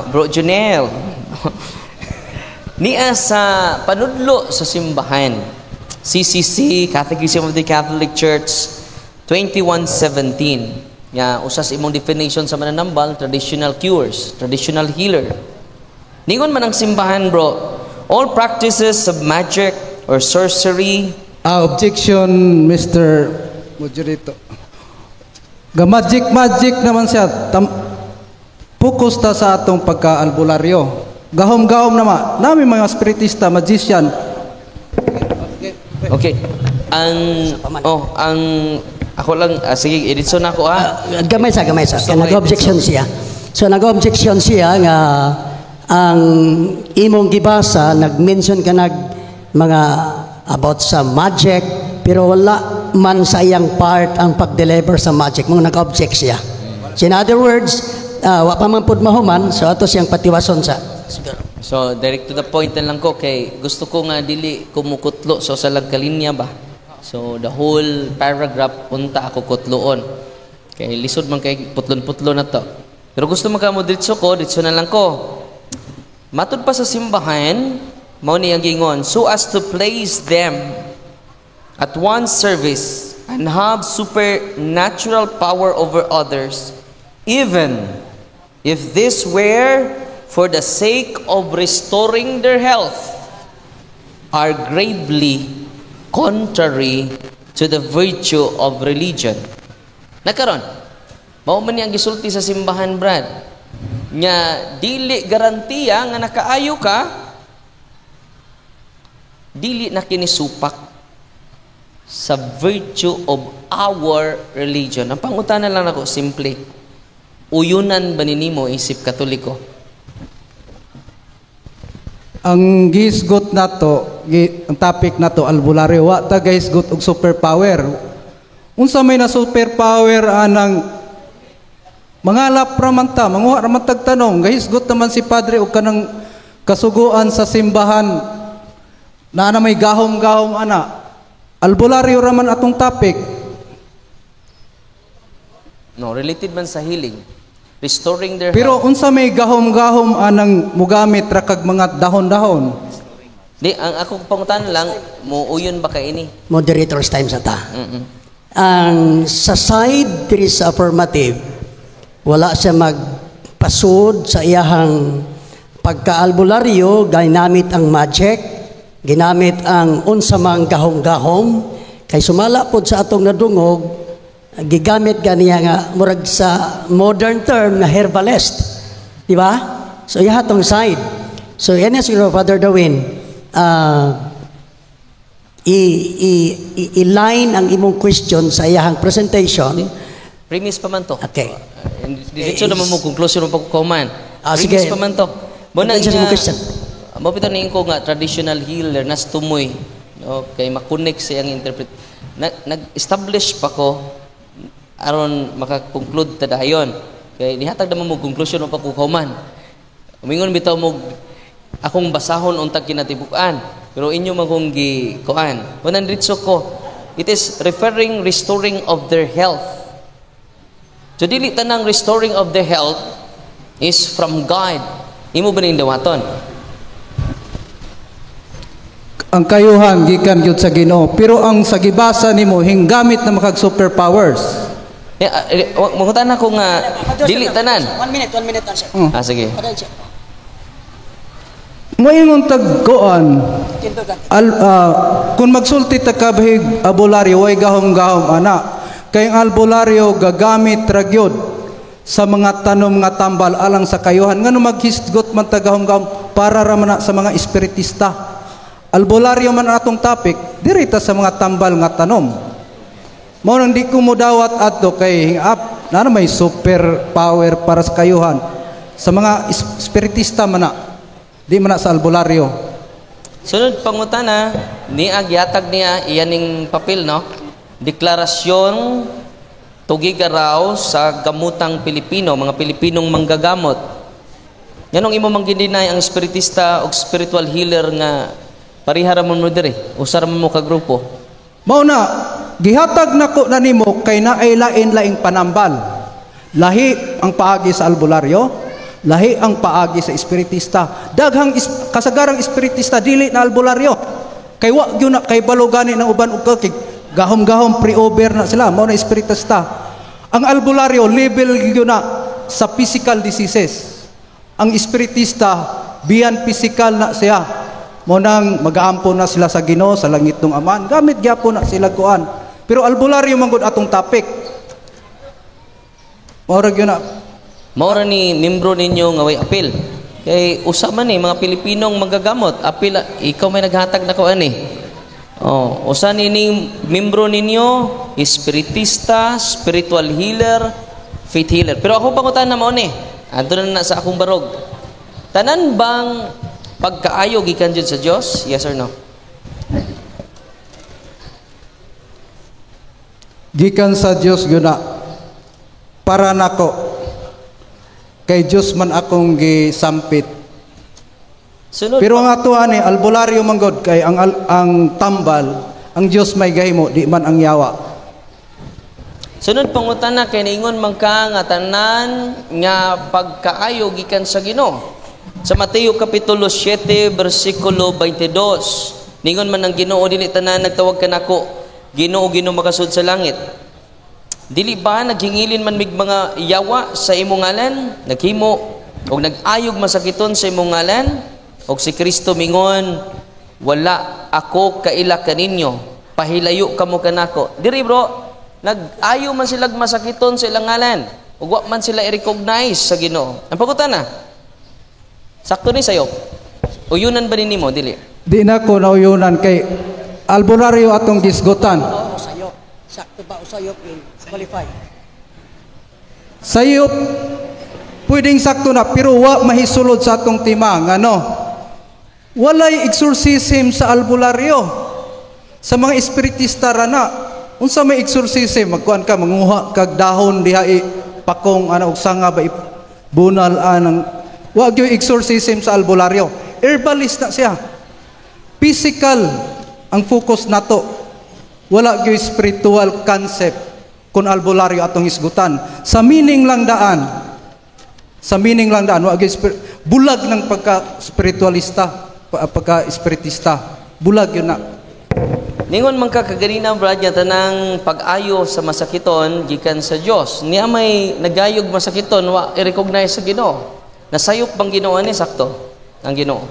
[SPEAKER 4] Bro Junel. Nia sa panudlo sa simbahan, CCC, Catechism of the Catholic Church 2117. Nga usas imong definition sa mananambal, traditional cures, traditional healer. Ningon man ang simbahan, bro, all practices of magic or sorcery.
[SPEAKER 3] Objection, Mr. Moderator. Ga magic magic naman siya. Focus ta sa atong pagka-albularyo. Gahom-gahom nama. Nami mga spiritista, magician.
[SPEAKER 4] Okay. Ang oh, ang ako lang, sige, editso na ako ah.
[SPEAKER 2] Gamay sa, gamay sa.
[SPEAKER 4] Gusto
[SPEAKER 2] Kaya
[SPEAKER 4] ko
[SPEAKER 2] nag-objection siya. So nag-objection siya nga ang imong gibasa, nag-mention ka nag mga about sa magic, pero wala man sa iyang part ang pag-deliver sa magic. Mga nag-object siya. So in other words, wa pa man pud mahuman, so ato siyang patiwason sa siguro.
[SPEAKER 4] So direct to the point na lang ko kay gusto ko nga dili kumukutlo so sa lang kalinya ba. So the whole paragraph punta ako kutloon. Kay lisod man kay putlon-putlo na to. Pero gusto man ka mo diretso ko, diretso na lang ko. Matud pa sa simbahan, mao ni ang gingon, so as to place them at one's service and have supernatural power over others, even if this were for the sake of restoring their health, are gravely contrary to the virtue of religion. Nakaron, mao man ni ang gisulti sa simbahan, Brad. Nya dili garantiya nga nakaayo ka, dili na kini supak sa virtue of our religion. Ang pangutana lang ako, simple. Uyunan ba nimo isip Katoliko?
[SPEAKER 3] Ang gihisgot nato, ang topic nato albularyo, wa ta gahisgot og superpower. Unsa may na superpower anang mangalap ra man ta, manguha ra man tag tanong, gahisgot naman si padre og kanang kasuguan sa simbahan na ana may gahom-gahom ana. Albularyo raman atong topic.
[SPEAKER 4] No, related man sa healing. Restoring their
[SPEAKER 3] Pero
[SPEAKER 4] health.
[SPEAKER 3] Unsa may gahom-gahom anang mugamit ra kag mga dahon-dahon?
[SPEAKER 4] Di, ang ako pangutan lang, muuyon ba kay ini?
[SPEAKER 2] Moderator's time sa ta. Ang sa side diri sa affirmative, wala siya magpasud sa iyahang pagkaalbularyo, ginamit ang magic, ginamit ang unsa mang gahom-gahom, kay sumala pod sa atong nadungog, gigamit ganiya nga murag sa modern term nga herbalist. Di ba? So iyaha tong side. So yan siguro, Father Darwin, i-line ang imong question sa iyahang presentation.
[SPEAKER 4] Premise pa man to.
[SPEAKER 2] Okay.
[SPEAKER 4] Diretso naman mo conclusion mo pagkukuman.
[SPEAKER 2] Ah,
[SPEAKER 4] Premise
[SPEAKER 2] sige.
[SPEAKER 4] pa man to. Mo na
[SPEAKER 2] Attention sa
[SPEAKER 4] nga,
[SPEAKER 2] imong question.
[SPEAKER 4] Mo pito ni ko nga traditional healer nas tumoy. Okay, makonek sa iyang interpret. Nag-establish pa ko aron maka-conclude ta dayon. Kay nihatag naman mo conclusion mo pagkukuman. Umingon bitaw mo akong basahon untag kinatibuk-an. Pero inyo man kong gi kuan. Kunan diretso ko. It is referring restoring of their health. So dili tanang restoring of their health is from God. Imo ba ning dawaton?
[SPEAKER 3] Ang kayuhan gikan gyud sa Ginoo, pero ang sa gibasa nimo hinggamit na makag superpowers.
[SPEAKER 4] Eh, mangutan ako nga dili tanan.
[SPEAKER 2] One minute, one minute answer.
[SPEAKER 4] Ah, sige.
[SPEAKER 3] Moingon tag kuan al, kung magsulti ta kabahig albularyo, way gahom-gahom ana, kay ang albularyo gagamit ra gyud sa mga tanom nga tambal alang sa kayuhan. Ngano maghisgot man ta gahom-gahom? Para ra man na sa mga espiritista. Albularyo man atong topic, diri ta sa mga tambal nga tanom. Mao nang di ko modawat adto kay up na may super power para sa kayuhan, sa mga espiritista man na, di man na sa albularyo.
[SPEAKER 4] Sunod pangutana, niya gihatag niya iyaning papel, no? Deklarasyon Tugigaraw sa gamutang Pilipino, mga Pilipinong manggagamot. Nganong imo mang gindinay ang espiritista o spiritual healer nga parihara mo mo diri, usara mo mo ka grupo?
[SPEAKER 3] Mao na gihatag nako na nimo kay naay lain-laing panambal. Lahi ang paagi sa albularyo, lahi ang paagi sa espiritista. Daghang kasagarang espiritista dili na albularyo. Kay wa gyud na kay balo gani ng uban og kay gahom-gahom pre-over na sila, mao na espiritista. Ang albularyo level gyud na sa physical diseases. Ang espiritista beyond physical na siya. Mo nang magaampo na sila sa Ginoo sa langit ng Aman. Gamit gyapon na sila kuan. Pero albularyo man gud atong topic. Mao ra gyud na.
[SPEAKER 4] Mao ra ni membro ninyo nga way apil. Kay usa man ni mga Pilipinong manggagamot, apil ikaw may naghatag nako ani. Oh, usa ni ning membro ninyo espiritista, spiritual healer, faith healer. Pero ako pangutan na mao ni. Adto na na sa akong barog. Tanan bang pagkaayo gikan jud sa Dios? Yes or no?
[SPEAKER 3] Gikan sa Dios gyud na para nako. Kay Dios man akong gisampit.
[SPEAKER 4] Sunod.
[SPEAKER 3] Pero ang ato ani albularyo man gud kay ang tambal ang Dios may gahimo, di man ang yawa.
[SPEAKER 4] Sunod pangutana, kay niingon man ka nga tanan nga pagkaayo gikan sa Ginoo. Sa Mateo kapitulo 7 bersikulo 22, ningon man ang Ginoo, dili tanan nagtawag kanako, Ginoo, Ginoo, makasud sa langit. Dili ba naghingilin man mig mga yawa sa imong ngalan, naghimo og nag-ayog masakiton sa imong ngalan? Og si Kristo mingon, wala ako kaila kaninyo, pahilayo kamo kanako. Diri bro, nag-ayo man sila masakiton sa ilang ngalan ug wa man sila i-recognize sa Ginoo. Ang pangutana, sakto ni sayo. Uyunan ba ni nimo dili?
[SPEAKER 3] Di na ko nauyunan kay albularyo atong gisgutan.
[SPEAKER 2] Oo, sayop. Sakto ba o sayop yun? Qualify.
[SPEAKER 3] Sayop pwedeng sakto na, pero wa mahisulod sa atong tema ngano. Walay exorcism sa albularyo. Sa mga espiritista ra na. Unsa may exorcism? Magkuan ka, manguha kag dahon diha i pakong ana og sanga ba bunal anang wa gyud exorcism sa albularyo. Herbalist na siya. Physical ang focus nato. Wala gyud spiritual concept kung albularyo atong hisgutan. Sa meaning lang daan. Sa meaning lang daan, wa gyud bulag ng pagka spiritualista, pagka espiritista. Bulag yun na.
[SPEAKER 4] Ningon man ka kaganina, Brad, nga tanang pag-ayo sa masakiton gikan sa Dios. Niya may nagayog masakiton wa i-recognize sa Ginoo. Nasayop bang Ginoo ani sakto ang Ginoo?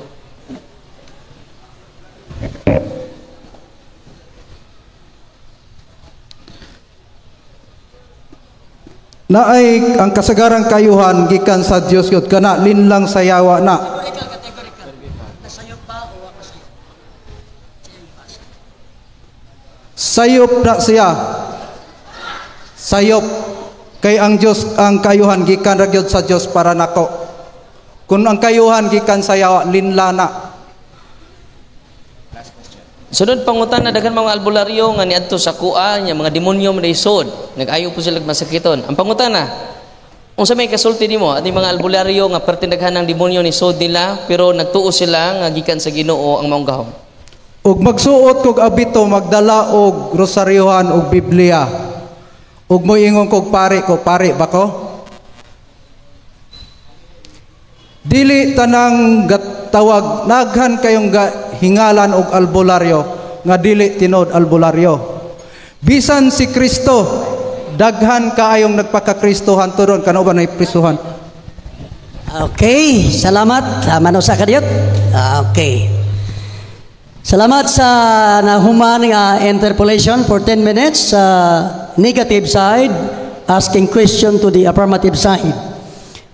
[SPEAKER 3] Naay ang kasagarang kayuhan gikan sa Dios yun kana linlang sa yawa na. Sayop na siya. Sayop kay ang Dios ang kayuhan gikan ra gyud sa Dios para nako. Kun ang kayuhan gikan sa yawa linla na.
[SPEAKER 4] Sunod pangutana, daghan mga albularyo nga niadto sa kuan nya mga demonyo man isod. Nag-ayo po sila masakiton. Ang pangutana, unsa may kasulti nimo aning mga albularyo nga perti daghan ng demonyo ni sod nila pero nagtuo sila nga gikan sa Ginoo ang maong gahom?
[SPEAKER 3] Ug magsuot kog abito, magdala og rosaryohan og Biblia. Ug moingon kog pare ko, pare ba ko? Dili tanang gatawag, naghan kayong hingalan og albularyo nga dili tinuod albularyo. Bisan si Kristo, daghan kaayong nagpakakristohan turon kano ba nay prisuhan.
[SPEAKER 2] Okay, salamat. Mano sa kadiyot. Okay. Salamat sa nahuman nga interpolation for 10 minutes sa negative side, asking question to the affirmative side.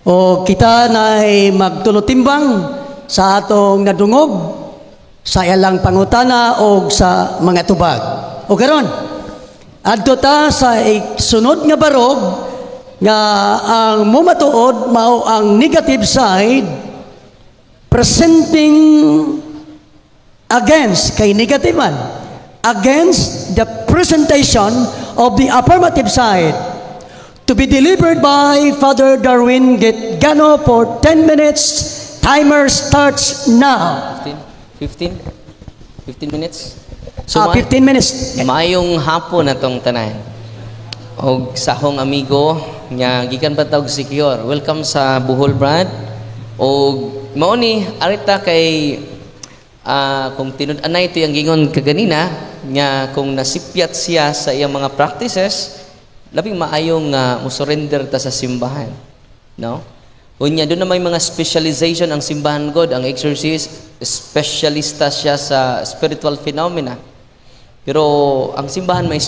[SPEAKER 2] O kita na'y magtulutimbang sa atong nadungog sa ilang pangutana o sa mga tubag. O karon, adto ta sa sunod nga barog nga ang mumatuod mao ang negative side presenting against, kay negative man, against the presentation of the affirmative side, to be delivered by Father Darwin Gitgano for 10 minutes. Timer starts now.
[SPEAKER 4] 15 minutes? So,
[SPEAKER 2] 15 minutes.
[SPEAKER 4] Maayong hapon na tong tanan. Og sa akong amigo nga gikan pa tawag secure. Welcome sa Bohol, Brad. Og mao ni arita kay kung tinud-anay ito yung gingon kaganina nga kung nasipyat siya sa iyang mga practices, labing maayong musurrender ta sa simbahan, no? Unya doon na may mga specialization ang simbahan god, ang exorcist specialista siya sa spiritual phenomena. Pero ang simbahan may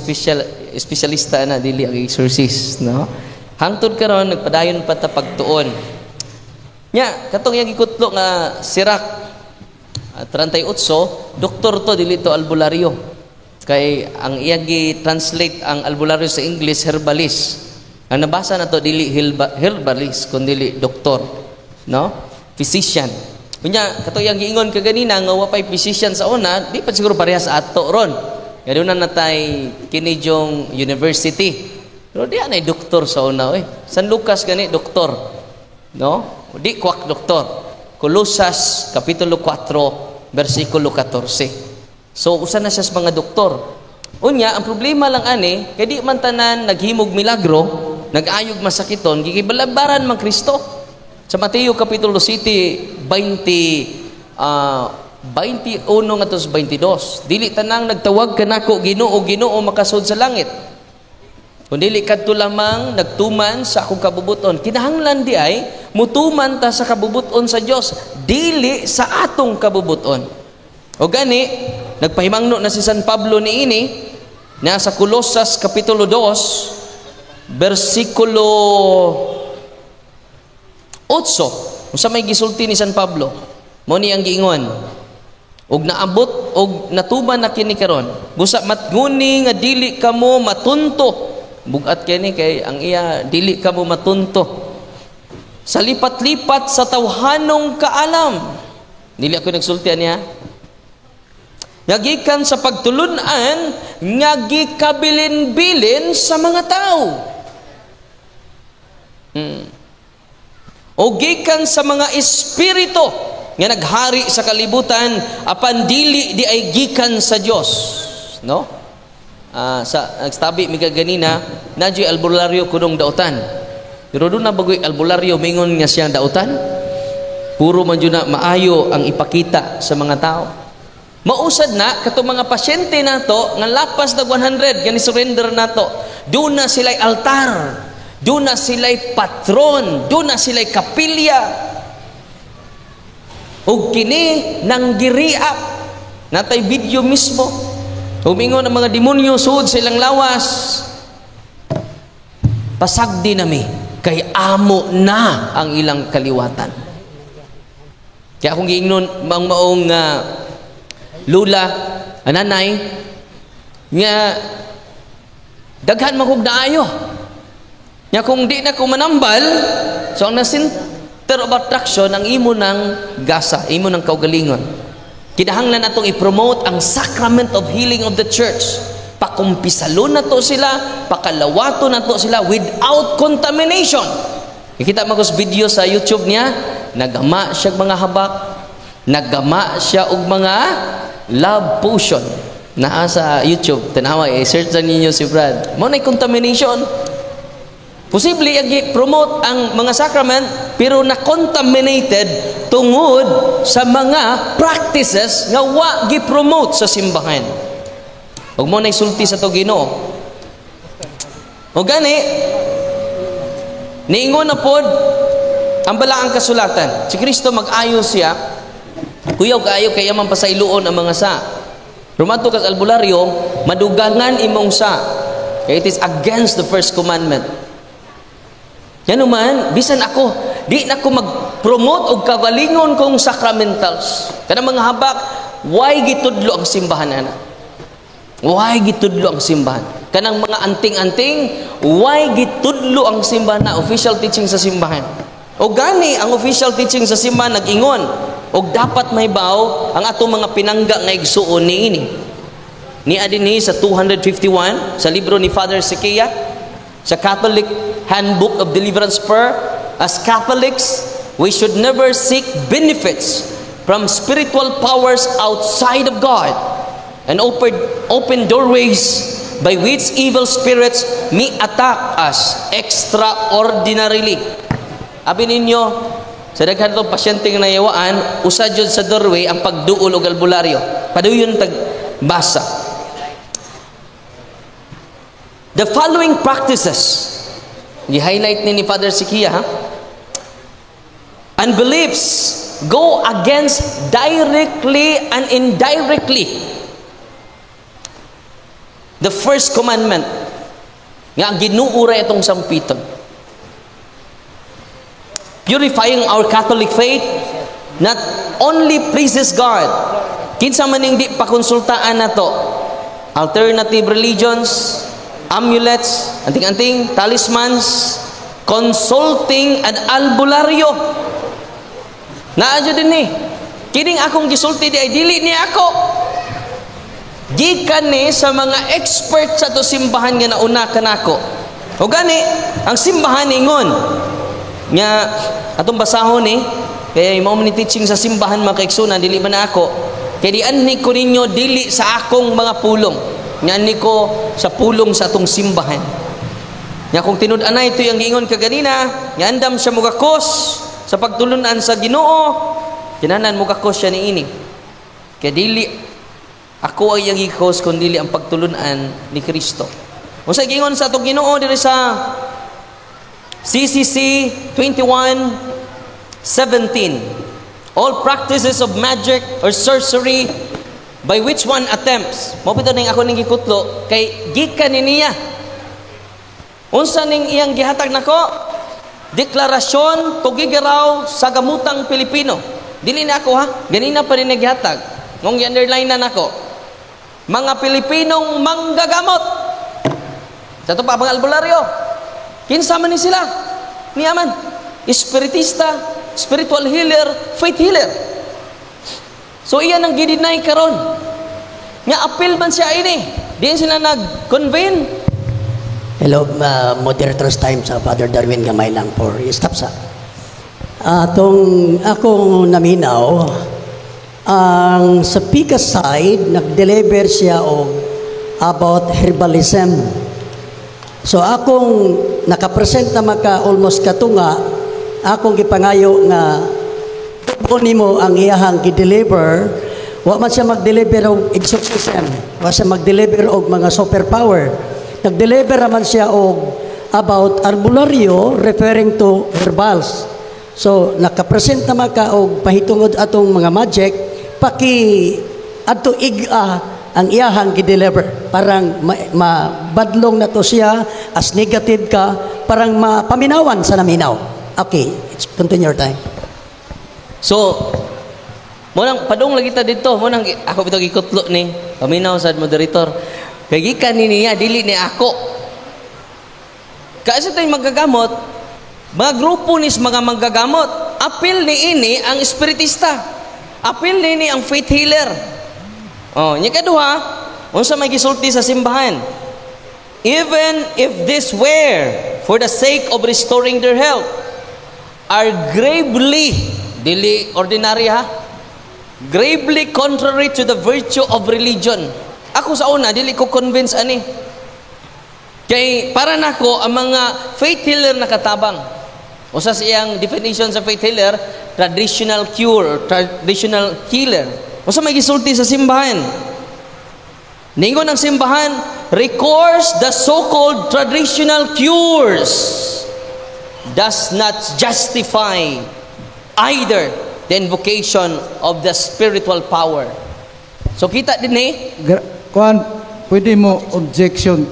[SPEAKER 4] espesyalista na dili ang exorcist, no? Hangtod karon nagpadayon pa ta pagtuon. Nya katong iyang gikutlo nga Sirach 38, doktor to dili to albularyo. Kay ang iyang gi-translate ang albularyo sa English, herbalist. Ang nabasa na to dili herbalist kundi doktor, no? Physician. Unya kato iyang giingon kaganina nga wa pay physician sa una, di pa siguro parehas ato ron. Nga doon na natay Kinijong University. Pero di anay doktor sa una oy. San Lucas gani doktor, no? Di kwak doktor. Colosas kapitulo 4 versikulo 14. So usa na siya sa mga doktor. Unya ang problema lang ani kay di man tanan naghimog milagro, nag-ayog masakiton, gikibalabaran man Kristo. Sa Mateo kapitulo 7 21 ngadto sa 22, dili tanang nagtawag kanako Ginoo, Ginoo makasud sa langit. Kun dili kadto lamang nagtuman sa akong kabubuton. Kinahanglan di ay mutuman ta sa kabubuton sa Dios, dili sa atong kabubuton. O gani nagpahimangno na si San Pablo niini na sa Colosas kapitulo 2 bersikulo 8. Unsa may gisulti ni San Pablo? Mo ni ang giingon, og naabot og natuman na kini karon, busa matnguni nga dili kamo matunto. Bugat kini kay ang iya dili kamo matunto sa lipat-lipat sa tawhanong kaalam. Dili ako nagsulti niya. Nga gikan sa pagtulun-an nga gikabilin-bilin sa mga tao. O gikan sa mga espiritu nga naghari sa kalibutan apan dili di ay gikan sa Dios, no? Sa nagstabi mi kaganina, naa juy albularyo kunong dautan. Pero duna ba goy albularyo mingon nga siyang dautan? Puro man jud na maayo ang ipakita sa mga tao. Mausad na katong mga pasyente nato nga lapas nag 100 gani surrender nato. Duna sila'y altar, duna sila'y patron, duna sila'y kapilya. Ug kini nang giriap natay video mismo. Humingon ang mga demonyo suod sa ilang lawas. Pasagdi nami kay amo na ang ilang kaliwatan. Kaya akong giingnon mang maong lula, ananay, nga daghan man kog naayo. Nga kung di na ko manambal, so ang na center of attraction ang imo ng gasa, imo ng kaugalingon. Kinahanglan natong i-promote ang sacrament of healing of the church. Pakumpisalon na to sila, pakalawato na to sila without contamination. Ikita mo video sa YouTube niya, nagama siya mga habak, nagama siya og mga love potion. Naa sa YouTube, tanawa, i-search na ninyo si Brad. Mao na contamination. Posible ang promote ang mga sacrament pero na contaminated tungod sa mga practices nga wa gi-promote sa simbahan. Ug mao nay sulti sa to Ginoo. O gani niingon na pod ang balaang kasulatan. Si Kristo mag-ayo siya, kuyaw kaayo kay man pasayloon ang mga sa. Rumadto kas albularyo, madugangan imong sa. Kay it is against the first commandment. Yan naman, bisan ako, di na ko mag-promote og kagalingon kong sacramentals. Kanang mga habak, why gitudlo ang simbahan ana? Why gitudlo ang simbahan? Kanang mga anting-anting, why gitudlo ang simbahan na official teaching sa simbahan? O gani ang official teaching sa simbahan nag-ingon, og dapat mahibaw ang atong mga pinangga nga igsuon niini. Ni dinhi sa 251 sa libro ni Father Syquia sa Catholic Handbook of Deliverance Prayer, as Catholics, we should never seek benefits from spiritual powers outside of God and open doorways by which evil spirits may attack us extraordinarily. Abi ninyo, sa daghan tong pasyente nga nayawaan, usa jud sa doorway ang pagduol og albularyo. Paduyon tag basa. The following practices, gi-highlight ni Father Syquia, ha? And beliefs go against directly and indirectly the first commandment nga ang Ginoo ra itong sampiton. Purifying our Catholic faith not only pleases God. Kinsa man ning di pakonsultaan nato? Alternative religions, amulets, anting-anting, talismans, consulting an albularyo. Naa jud din ni. Kining akong gisulti di ay dili ni ako. Gikan ni sa mga expert sa to simbahan nga nauna kanako. O gani, ang simbahan ingon nga atong basahon ni kay mao man ni teaching sa simbahan, mga kaigsunan, dili man na ako. Kay di anhi ko ninyo dili sa akong mga pulong. Nga ni ko sa pulong sa atong simbahan. Nga kung tinud-anay ito yung giingon kaganina, nga andam siya mugakos sa pagtulunan sa Ginoo, kinanan mugakos siya niini. Kay dili ako ang iyang gikos kun dili ang pagtulunan ni Kristo. Unsa giingon sa atong Ginoo diri sa CCC 21:17? All practices of magic or sorcery by which one attempts. Mao pito ning ako ning gikutlo kay gikan ni niya. Unsa ning iyang gihatag nako? Deklarasyon Tuguegarao sa Gamutang Pilipino. Dili na ako ha, ganina pa rin gihatag. Ngong gi-underline na nako. Mga Pilipinong manggagamot. Sa ito pa mga albularyo. Kinsa man ni sila? Niyaman. Espiritista, spiritual healer, faith healer. So iyan ang gidinay karon. Nga appeal man siya ini. Di sila nag-convene.
[SPEAKER 2] Hello, moderator's time sa Father Darwin, gamay lang for stop sa. Atong akong naminaw, ang sa PICAS side, nag-deliver siya og about herbalism. So akong nakapresent na maka almost katunga, akong gipangayo nga tubo nimo ang iyahang gi-deliver. Wa man siya mag-deliver og exorcism, wa siya mag-deliver og mga superpower. Nag-deliver man siya og about albularyo referring to herbals. So nakapresent na maka og pahitungod atong mga magic, paki adto ig-a ang iyahang gi-deliver, parang mabadlong na to siya as negative ka, parang mapaminawan sa naminaw. Okay, it's continue your time.
[SPEAKER 4] So, mo nang padung lagi ta dito, mo nang ako bitaw gikutlo ni. Paminaw sad, moderator. Kay gikan ni niya, dili ni ako. Kasi tayo magagamot, mga grupo nis mga manggagamot, apil ni ini ang espiritista. Apil ni ini ang faith healer. Oh, nya kaduha, unsa may gisulti sa simbahan? Even if this were for the sake of restoring their health, are gravely, dili ordinary ha, gravely contrary to the virtue of religion. Ako sa una, dili ko convince ani. Kay para nako ang mga faith healer nakatabang. Usa sa iyang definition sa faith healer, traditional cure, traditional healer. Usa may gisulti sa simbahan? Ningon ang simbahan, recourse the so-called traditional cures does not justify either the invocation of the spiritual power. So kita din eh,
[SPEAKER 3] Kuan, pwede mo objection.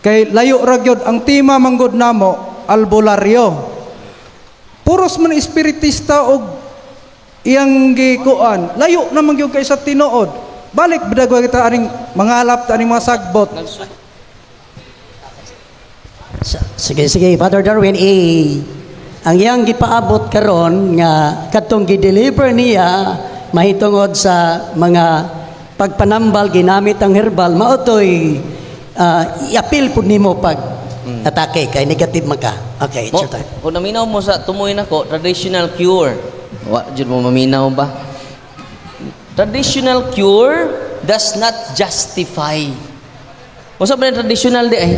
[SPEAKER 3] Kay layo ra gyud ang tema manggod namo, albularyo. Puros man espiritista og iyang gikuan. Layo naman gyud kay sa tinuod. Balik bidagwa kita aning mangalap ta aning mga sagbot.
[SPEAKER 2] Sige, sige, Father Darwin, eh, ang iyang gipaabot karon nga kadtong gi-deliver niya mahitungod sa mga pagpanambal ginamit ang herbal, mao toy i-appeal pud nimo pag atake kay negative man ka. Okay, it's
[SPEAKER 4] Mo,
[SPEAKER 2] your time.
[SPEAKER 4] Kung naminaw mo sa tumoy nako, traditional cure. Wa jud mo maminaw ba? Traditional cure does not justify. Unsa ba yung traditional di ay?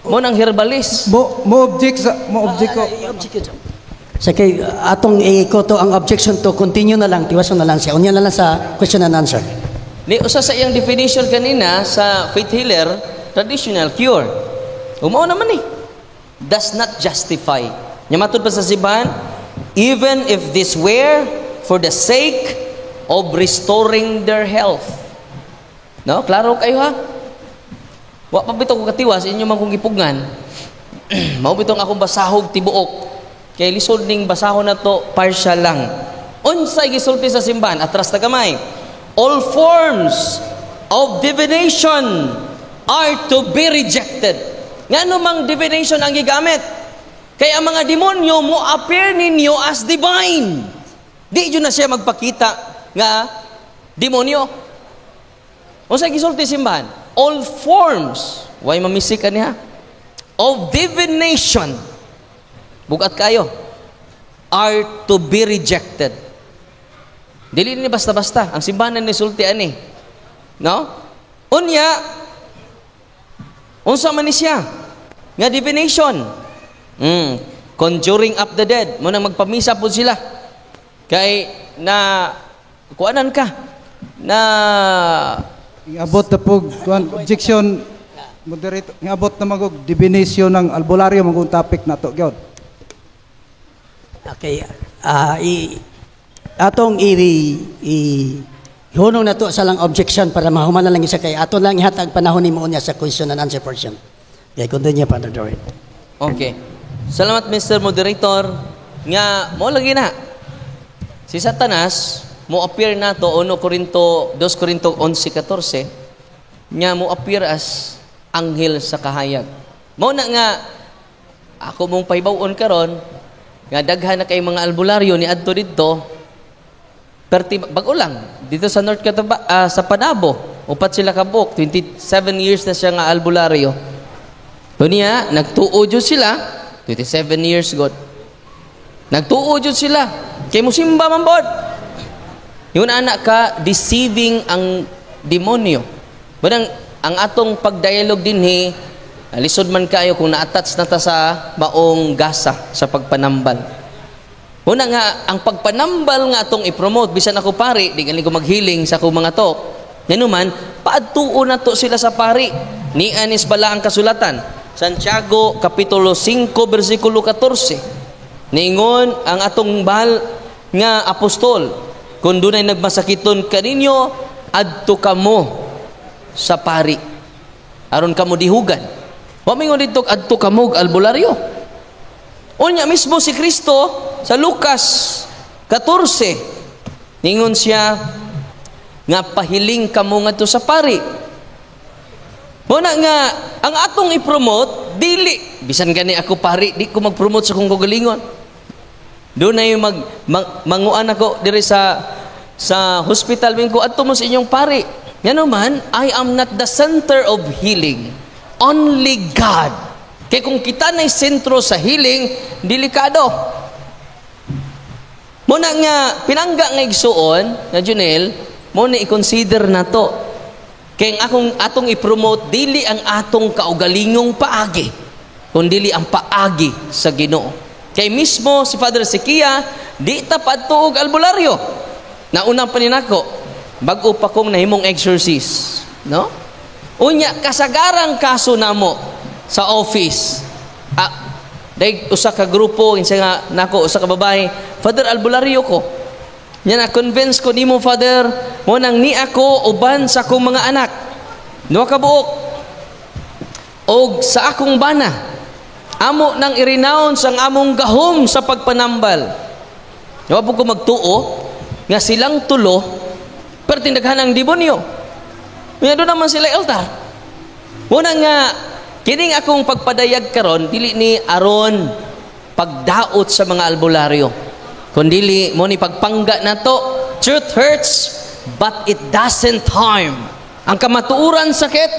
[SPEAKER 4] Mo nang herbalist.
[SPEAKER 3] Mo object sa mo object ko.
[SPEAKER 2] Sa kay atong ikoto ang objection to continue na lang, tiwason na lang siya. Unya na lang sa question and answer.
[SPEAKER 4] Ni usa sa iyang definition kanina sa faith healer, traditional cure. Umao naman eh. Does not justify. Nya matud pa sa simbahan, even if this were for the sake of restoring their health. No? Klaro kayo ha? Wa pa bitaw ko katiwas inyo man kong gipugngan. Mao bitong akong basahog tibuok. Kay lisod ning basahon na to, partial lang. Unsay gisulti sa simbahan? Atras na gamay. All forms of divination are to be rejected. Ngano mang divination ang gigamit? Kay ang mga demonyo mo appear ninyo as divine. Di jud na siya magpakita nga demonyo. Unsay gisulti simbahan? All forms, why mamisik ka niya? Of divination, bugat kayo, are to be rejected. Dili ni basta-basta. Ang simbahan na nisulti ani. No? Unya, unsa man ni siya? Nga divination. Conjuring up the dead. Mo nang magpamisa po sila. Kay na kuanan ka na.
[SPEAKER 3] Ingabot na po kuan, objection, moderator, ingabot na magog divination ng albularyo magong topic na to gyud.
[SPEAKER 2] Okay, i atong i hunong na to sa lang objection para mahuman na lang isa kay ato lang ihatag panahon nimo unya sa question and answer portion. Okay, continue, Father Darwin.
[SPEAKER 4] Okay. Salamat, Mr. Moderator, nga mo lagi na. Si Satanas mo appear na to 1 Corinto 2 Corinto 11:14 nga mo appear as anghel sa kahayag. Mao na nga ako mong pahibaw-on karon nga daghan na kay mga albularyo ni adto didto. Perti bag-o lang dito sa North Cataba, sa Panabo, upat sila ka buok, 27 years na siya nga albularyo. Unya, nagtuo jud sila, 27 years god. Nagtuo jud sila. Kay musimba man bod. Yun anak ka deceiving ang demonyo. Banang Ang atong pagdialog dinhi, lisod man kayo kung na-attach na ta sa maong gasa sa pagpanambal. Una nga, ang pagpanambal nga atong i-promote, bisan ako pari, di gani ko maghiling sa akong mga tok. Nganuman, paadtuon na to sila sa pari. Ni anis bala ang kasulatan. Santiago, Kapitulo 5, versikulo 14. Niingon ang atong bahal nga apostol, kung dunay nagmasakiton kaninyo, adto kamo sa pari. Aron kamo dihugan. Wa mingon didto adto kamo og albularyo. Unya mismo si Kristo sa Lucas 14, ningon siya nga pahiling kamo ngadto sa pari. Muna nga ang atong i-promote dili bisan gani ako pari, di ko mag-promote sa akong kaugalingon. Dunay manguan ako diri sa hospital, min ko adto mo sa inyong pari. Ngano man, I am not the center of healing. Only God. Kay kung kita na'y sentro sa healing, delikado. Muna nga pinangga nga igsuon nga Junel, mo na i-consider na to. Kay ang akong atong i-promote dili ang atong kaugalingong paagi, kundili ang paagi sa Ginoo. Kay mismo si Father Sikia, di ta padto og albularyo. Naunang pa ni nako, bag-o pa kong nahimong exorcist, no? Unya kasagarang kaso namo sa office. Day usa ka grupo kinsa nga nako usa ka babae, "Father, albularyo ko." Nya na convince ko nimo, Father, mo nang ni ako uban sa akong mga anak. Duha ka buok. Og sa akong bana. Amo nang i-renounce ang among gahom sa pagpanambal. Wa po ko magtuo nga silang tulo pero tindaghan ang demonyo. Nga doon naman sila altar. Muna nga kining akong pagpadayag karon dili ni aron pagdaot sa mga albularyo. Kundili mo ni pagpangga nato. Truth hurts but it doesn't harm. Ang kamatuoran sakit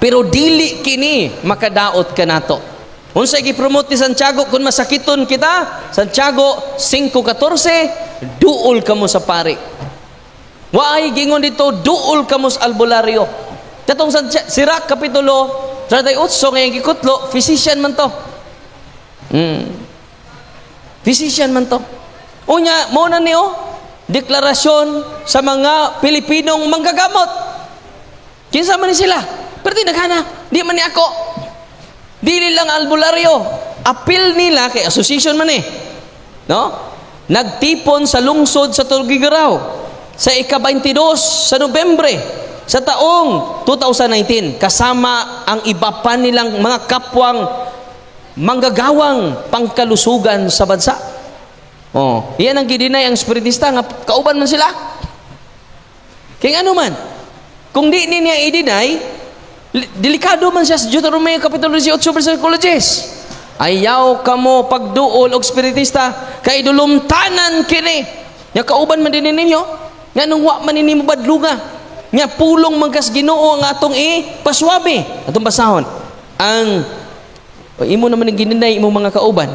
[SPEAKER 4] pero dili kini makadaot kanato. Unsa gi-promote ni Santiago kung masakiton kita? Santiago 5:14, duol kamo sa pari. Waay gingon dito, duol kamo sa albularyo. Katong Sirach kapitulo 38 ngayon gikutlo, physician man to. Physician man to. Unya, mo na niyo deklarasyon sa mga Pilipinong manggagamot. Kinsa man ni sila? Pero di naghana, di man ni ako. Dili lang albularyo. Apil nila kay association man eh. No? Nagtipon sa lungsod sa Tuguegarao sa ika-22 sa Nobyembre sa taong 2019 kasama ang iba pa nilang mga kapwang manggagawang pangkalusugan sa bansa. Oh, iyan ang gidinay ang spiritista nga kauban man sila. Kaya ano man, kung di niya i-deny, delikado man siya sa Deuteronomy Kapitulo 18 versikulo 10. Ayaw kamo pagduol og spiritista kay dulumtanan kini. Nga kauban man din ninyo, nga nung wa man nimo badlunga, nga pulong man kas Ginoo ang atong ipaswabi. Atong basahon. Ang o, imo naman ang gininay imong mga kauban,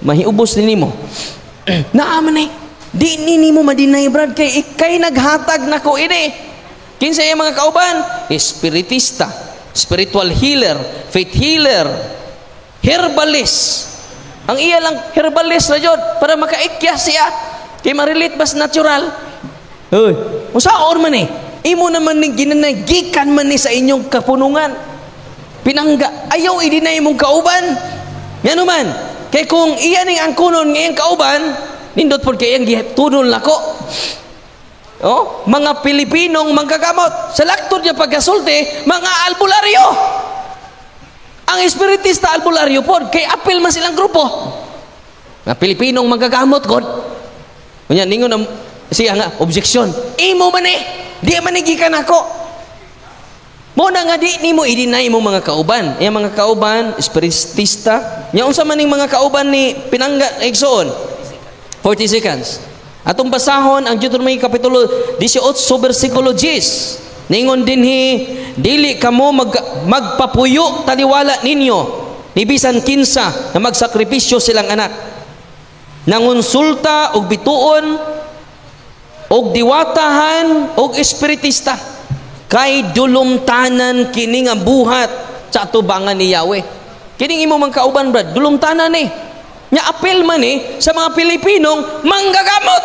[SPEAKER 4] mahiubos din nimo. Naa man eh. Di ni nimo madinay, brad, kay ikay naghatag nako ini. Kinsa iyang mga kauban? Espiritista, spiritual healer, faith healer, herbalist. Ang iya lang herbalist na jud para makaikya siya. Kay ma-relate bas natural. Uy, usaon man eh. Imo naman ning ginanay, gikan man ni sa inyong kapunungan. Pinangga, ayaw i-deny imong kauban. Ngano man, kay kung iya ning angkunon ngayong kauban, nindot pod kay iyang gitunol nako. Oh, mga Pilipinong manggagamot sa laktod niya pagkasulti, mga albularyo. Ang espiritista albularyo pod kay apil man silang grupo. Mga Pilipinong manggagamot god. Unya ningon ang siya nga objection. Imo man eh, di man ni gikan ako. Mo na nga di nimo i-deny imong mga kauban. Iyang mga kauban espiritista. Nya unsa man ning mga kauban ni pinangga igsoon? 40 seconds. Atong basahon ang Deuteronomy kapitulo 18 versikulo 10. Ningon dinhi, dili kamo magpapuyo taliwala ninyo ni bisan kinsa na magsakripisyo silang anak. Nangonsulta og bituon og diwatahan og espiritista. Kay dulumtanan kini nga buhat sa atubangan ni Yahweh. Kining imo mang kauban, Brad, dulumtanan ni. Nya apil man ni sa mga Pilipinong manggagamot.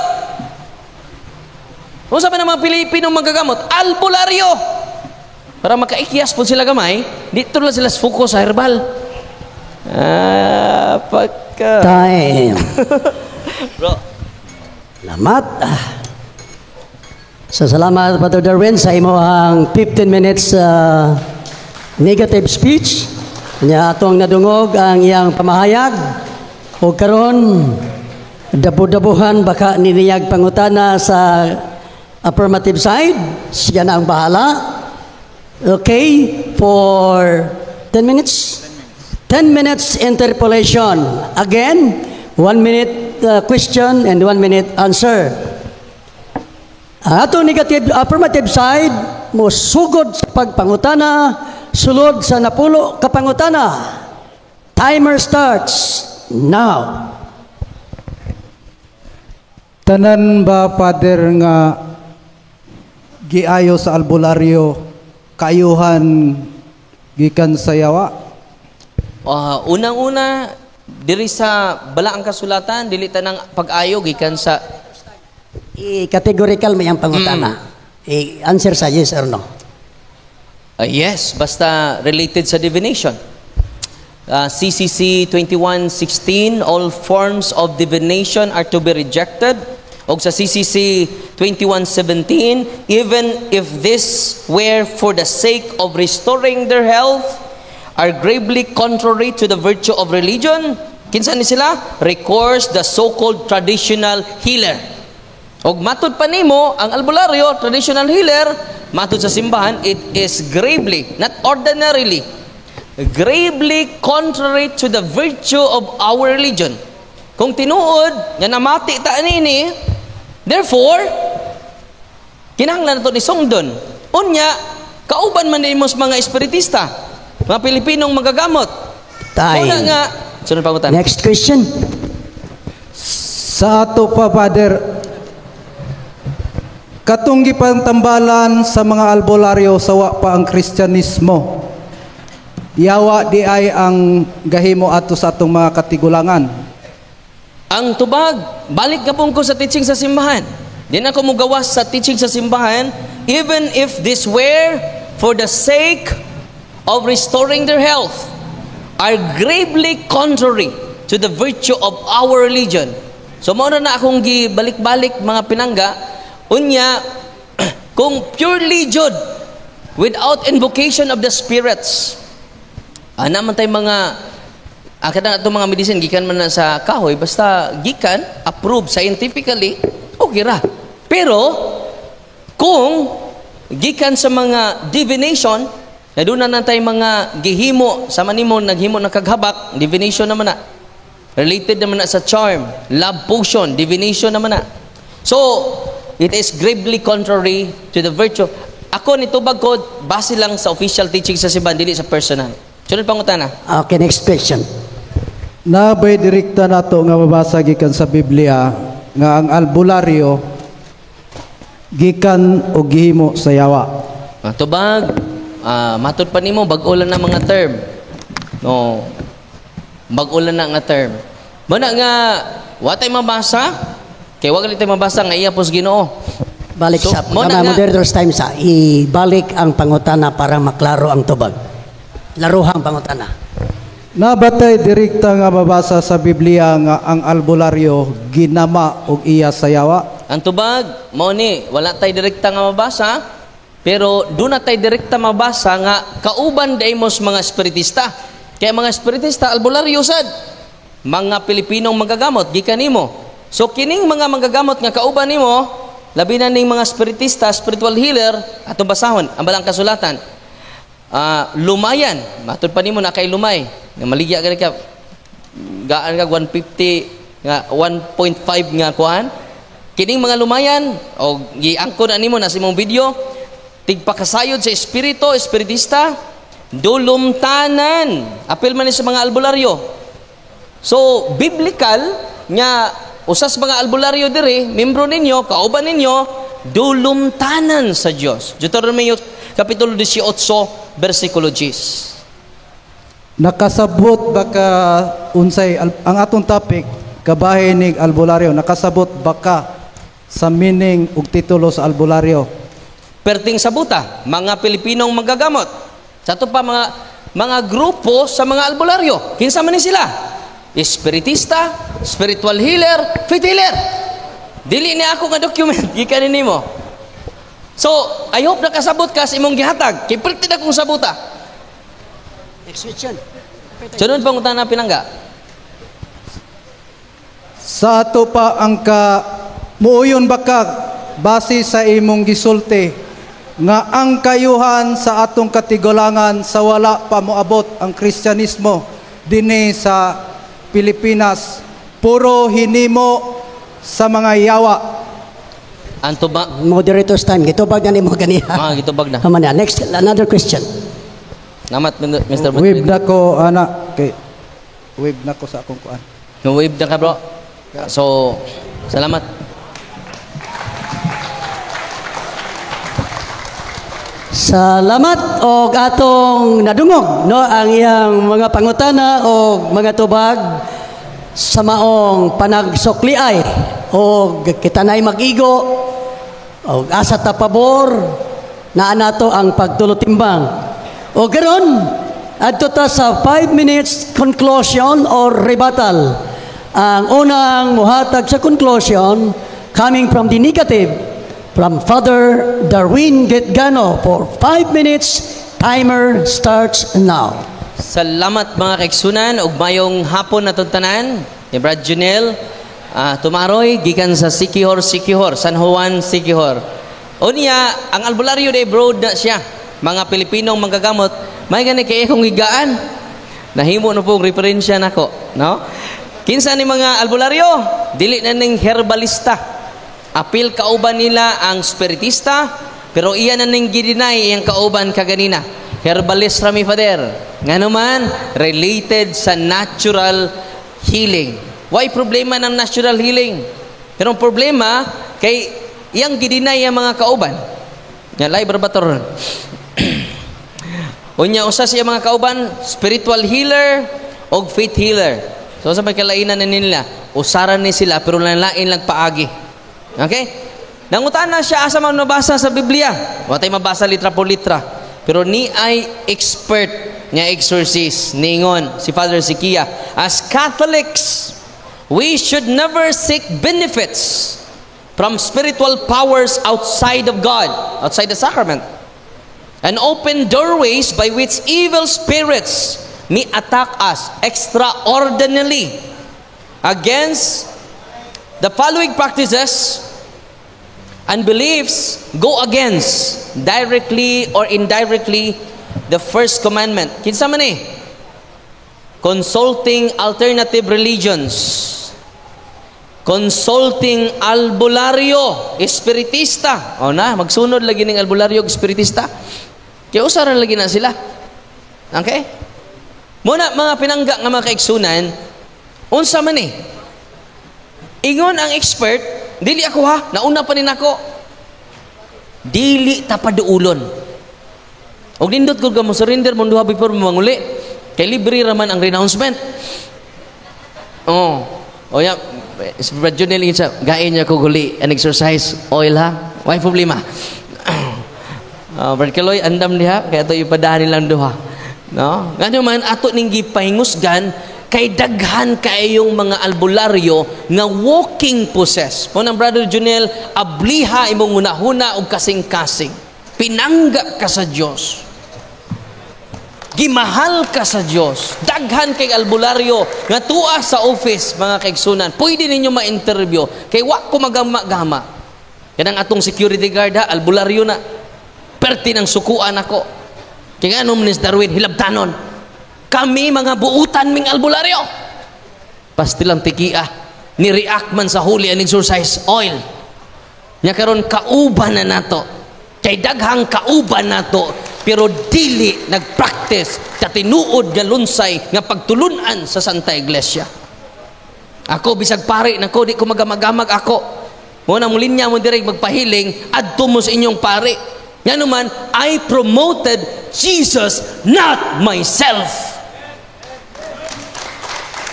[SPEAKER 4] Unsa man ang mga Pilipinong manggagamot? Albularyo. Para makaikyas po sila gamay, dito lang sila focus sa herbal. Ah, pagka.
[SPEAKER 2] Time.
[SPEAKER 4] Bro.
[SPEAKER 2] Salamat. So salamat, Brother Darwin, sa imo ang 15 minutes negative speech. Nya atong nadungog ang iyang pamahayag. O karon, dabo-dabuhan baka niniyag pangutana sa affirmative side. Siya na ang bahala. Okay, for 10 minutes. 10 minutes interpolation. Again, 1 minute question and 1 minute answer. Ang atong negative affirmative side mo sugod sa pagpangutana sulod sa 10 ka pangutana. Timer starts now.
[SPEAKER 3] Tanan ba, Father, nga giayo sa albularyo kaayuhan gikan sa yawa?
[SPEAKER 4] Unang-una, diri sa balaang kasulatan, dili tanang pag-ayo gikan sa
[SPEAKER 2] I-categorical may ang pangutana. I-answer sa yes or no.
[SPEAKER 4] Yes, basta related sa divination. CCC 21:16, all forms of divination are to be rejected. Og sa CCC 21:17, even if this were for the sake of restoring their health, are gravely contrary to the virtue of religion. Kinsa ni sila? Recourse the so-called traditional healer. Og matud pa nimo ang albularyo, traditional healer, matud sa simbahan, it is gravely, not ordinarily, gravely contrary to the virtue of our religion. Kung tinuod nga namati ta nini, therefore, kinahanglan nato ni sungdon. Unya, kauban man nimo sa mga espiritista, mga Pilipinong magagamot.
[SPEAKER 2] Time.
[SPEAKER 4] Una nga, sunod pangutan.
[SPEAKER 2] Next question.
[SPEAKER 3] Sa ato pa, Father, katong gipantambalan sa mga albularyo sa wa pa ang Kristyanismo, yawa di ay ang gahimo ato sa atong mga katigulangan?
[SPEAKER 4] Ang tubag, balik ka ko sa teaching sa simbahan. Di na ko mugawas sa teaching sa simbahan, even if this were for the sake of restoring their health, are gravely contrary to the virtue of our religion. So mao na na akong gibalik-balik, mga pinangga. Unya, kung purely jud, without invocation of the spirits, ana man tay mga akad na itong mga medicine gikan man na sa kahoy, basta gikan approved scientifically, okay ra. Pero kung gikan sa mga divination na doon na natay mga gihimo sa manimo naghimo ng kaghabak, divination naman na, related naman na sa charm, love potion, divination naman na. So it is gravely contrary to the virtue. Ako nitubag ko base lang sa official teaching sa simbahan, dili sa personal. Sunod pangutana.
[SPEAKER 2] Okay, next question.
[SPEAKER 3] Nabay direkta nato nga mabasa gikan sa Biblia nga ang albularyo gikan o gihimo sa yawa?
[SPEAKER 4] Tubag, matud pa nimo bag-o lang na mga term. No. Bag-o lang na nga term. Muna nga wa tay mabasa kay wa gali tay mabasa nga iya pos Ginoo.
[SPEAKER 2] Balik
[SPEAKER 4] So,
[SPEAKER 2] sa
[SPEAKER 4] mo na
[SPEAKER 2] mga moderators, time sa ibalik ang pangutana para maklaro ang tubag. Laruhang pangutana.
[SPEAKER 3] Nabatay direkta nga mabasa sa Biblia nga ang albularyo ginama og iya sa yawa?
[SPEAKER 4] Ang tubag, mao ni, wala tay direkta nga mabasa, pero doon na tay direkta mabasa nga kauban daymos mga espiritista. Kaya mga espiritista, albularyo sad. Mga Pilipinong manggagamot gikan nimo. So kining mga manggagamot nga kauban nimo, labi na ning mga espiritista, spiritual healer, atong basahon ang balang kasulatan. Lumayan, matud pa nimo na kay lumay, nga maligya ka ka gaan ka 150 nga 1.5 nga kuan. Kining mga lumayan o giangkon na nimo na sa imong video, tigpakasayod sa espiritu, espiritista, dulumtanan. Apil man ni sa mga albularyo. So biblical nga usas mga albularyo diri, membro ninyo, kauban ninyo, dulumtanan sa Dios. Deuteronomy Kapitulo 18, versikulo 10.
[SPEAKER 3] Nakasabot ba ka unsay ang atong topic, kabahin nig albularyo, nakasabot ba ka sa meaning ug titulo sa albularyo?
[SPEAKER 4] Perting sabuta, mga Pilipinong manggagamot. Sa ato pa mga grupo sa mga albularyo. Kinsa man ni sila? Espiritista, spiritual healer, faith healer. Dili ni ako nga document gikan nimo. So, I hope nakasabot ka sa imong gihatag. Kay perti na kong sabuta.
[SPEAKER 2] Next question.
[SPEAKER 4] Sunod pangutana, pinangga.
[SPEAKER 3] Sa ato pa ang ka muuyon ba ka base sa imong gisulti nga ang kayuhan sa atong katigulangan sa wala pa moabot ang Kristyanismo dinhi sa Pilipinas puro hinimo sa mga yawa?
[SPEAKER 4] Anto ba?
[SPEAKER 2] Moderator's time. Gitubag na nimo ganiha.
[SPEAKER 4] Mga gitubag na.
[SPEAKER 2] Tama na. Next, another question.
[SPEAKER 4] Namat, Mr.
[SPEAKER 3] Wave na ko ana kay wave na ko sa akong kuan.
[SPEAKER 4] No, wave na ka, bro. So, salamat.
[SPEAKER 2] Salamat og atong nadungog, no, ang iyang mga pangutana og mga tubag sa maong panagsukliay og kita na'y mag-igo og asa ta pabor naa nato ang pagtulutimbang. O karon adto ta sa 5 minutes conclusion or rebuttal. Ang unang muhatag sa conclusion, coming from the negative, from Father Darwin Gitgano for 5 minutes. Timer starts now.
[SPEAKER 4] Salamat, mga kaiksunan, ug mayong hapon na tanan. Ni Brad Junel, tumaroy gikan sa Sikihor, Sikihor, San Juan, Sikihor. Unya, ang albularyo day broad na siya. Mga Pilipinong manggagamot, may gani kay akong higaan. Nahimo na pong referensya nako, no? Kinsa ni mga albularyo? Dili na ning herbalista. Apil kauban nila ang spiritista, pero iya na ning gidinay iyang kauban kaganina. Herbalist rami, Father. Ngano man, related sa natural healing. Why problema ng natural healing? Pero ang problema, kay iyang gidinay ang mga kauban. Nga, live ba to ron? Unya, usa siya mga kauban, spiritual healer og faith healer. So, sa may kalainan na nila, usaran ni sila, pero lain lang paagi. Okay? Nangutan na siya asa man mabasa sa Biblia. Wa tay mabasa litra por litra. Pero ni ay expert nga exorcist ningon si Father Sikia, as Catholics, we should never seek benefits from spiritual powers outside of God, outside the sacrament, and open doorways by which evil spirits may attack us extraordinarily. Against the following practices and beliefs go against, directly or indirectly, the first commandment. Kinsa man eh? Consulting alternative religions. Consulting albularyo, espiritista. O na, magsunod lagi ning albularyo ug espiritista. Kaya usaran lagi na sila. Okay? Muna mga pinangga nga mga kaiksunan, unsa man eh? Ingon ang expert, dili ako ha, nauna pa ni nako. Dili ta paduulon. Og nindot gud ka mo surrender mo duha before mo manguli. Kay libre ra man ang renouncement. Oh. O ya, si Brad Junel ingon siya, gain niya ko guli an exercise oil ha. Why problema? Brad Kaloy, andam diha kaya ato ipadahan nilang duha. No? Ngano man ato ning gipahingusgan kay daghan kaayong mga albularyo nga walking possess. Mo nang Brother Junel, abliha imong hunahuna og kasing-kasing. Pinangga ka sa Dios. Gimahal ka sa Dios. Daghan kay albularyo nga tuwa sa office, mga kaigsunan. Pwede ninyo ma-interview kay wa ko magama-gama. Kanang atong security guard ha, albularyo na. Perti ng sukuan ako. Kay ngano man ni Darwin hilabtanon. Kami mga buutan ming albularyo. Pastilang tikia ni react man sa holy and exorcise oil. Nya karon kauban na nato. Kay daghang kauban nato pero dili nagpractice sa tinuod nga lunsay nga pagtulunan sa Santa Iglesia. Ako bisag pare nako, di ko magamagamag ako. Mo na mo linya mo direk magpahiling adto mo sa inyong pare. Nga naman, I promoted Jesus, not myself.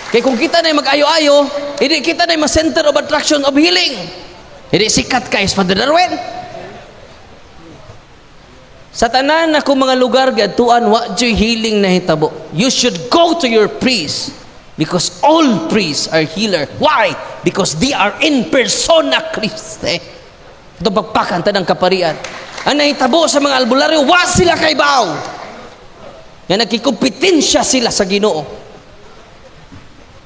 [SPEAKER 4] Kay kung kita na mag-ayo-ayo, hindi kita na ma-center of attraction of healing. Hindi sikat kay Father Darwin. Sa tanan ako mga lugar giadtuan, wa joy healing na hitabo. You should go to your priest because all priests are healer. Why? Because they are in persona Christi. Ito pagpakan tanang kaparian. Ang nahitabo sa mga albularyo, wa sila kay baw. Nga nagkikompetensya sila sa Ginoo.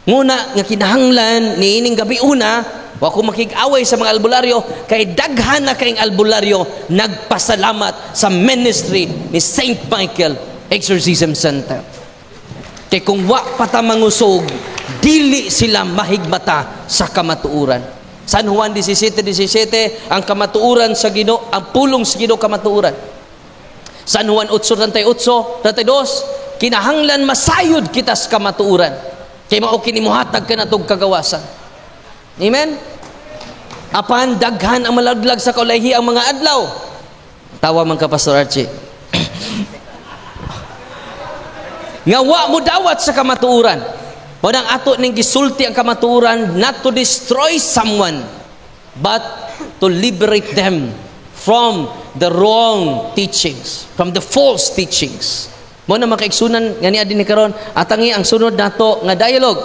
[SPEAKER 4] Nguna nga kinahanglan niining gabi una, wa ko makig-away sa mga albularyo kay daghan na kayong albularyo nagpasalamat sa ministry ni St. Michael Exorcism Center. Kay kung wa pa ta mangusog, dili sila mahigmata sa kamatuoran. San Juan 17:17, ang kamatuoran sa Ginoo, ang pulong sa Ginoo kamatuoran. San Juan 8:38, 32, kinahanglan masayod kita sa kamatuoran. Kay mao kini mohatag kanatog kagawasan. Amen? Apan daghan ang malaglag sa kaulahi ang mga adlaw. Tawa man ka, Pastor Archie. Nga wa mo dawat sa kamatuoran. Mao ato ning gisulti ang kamatuoran, not to destroy someone, but to liberate them from the wrong teachings, from the false teachings. Mo na makaigsunan nga niya din ni karon atangi ang sunod nato nga dialogue.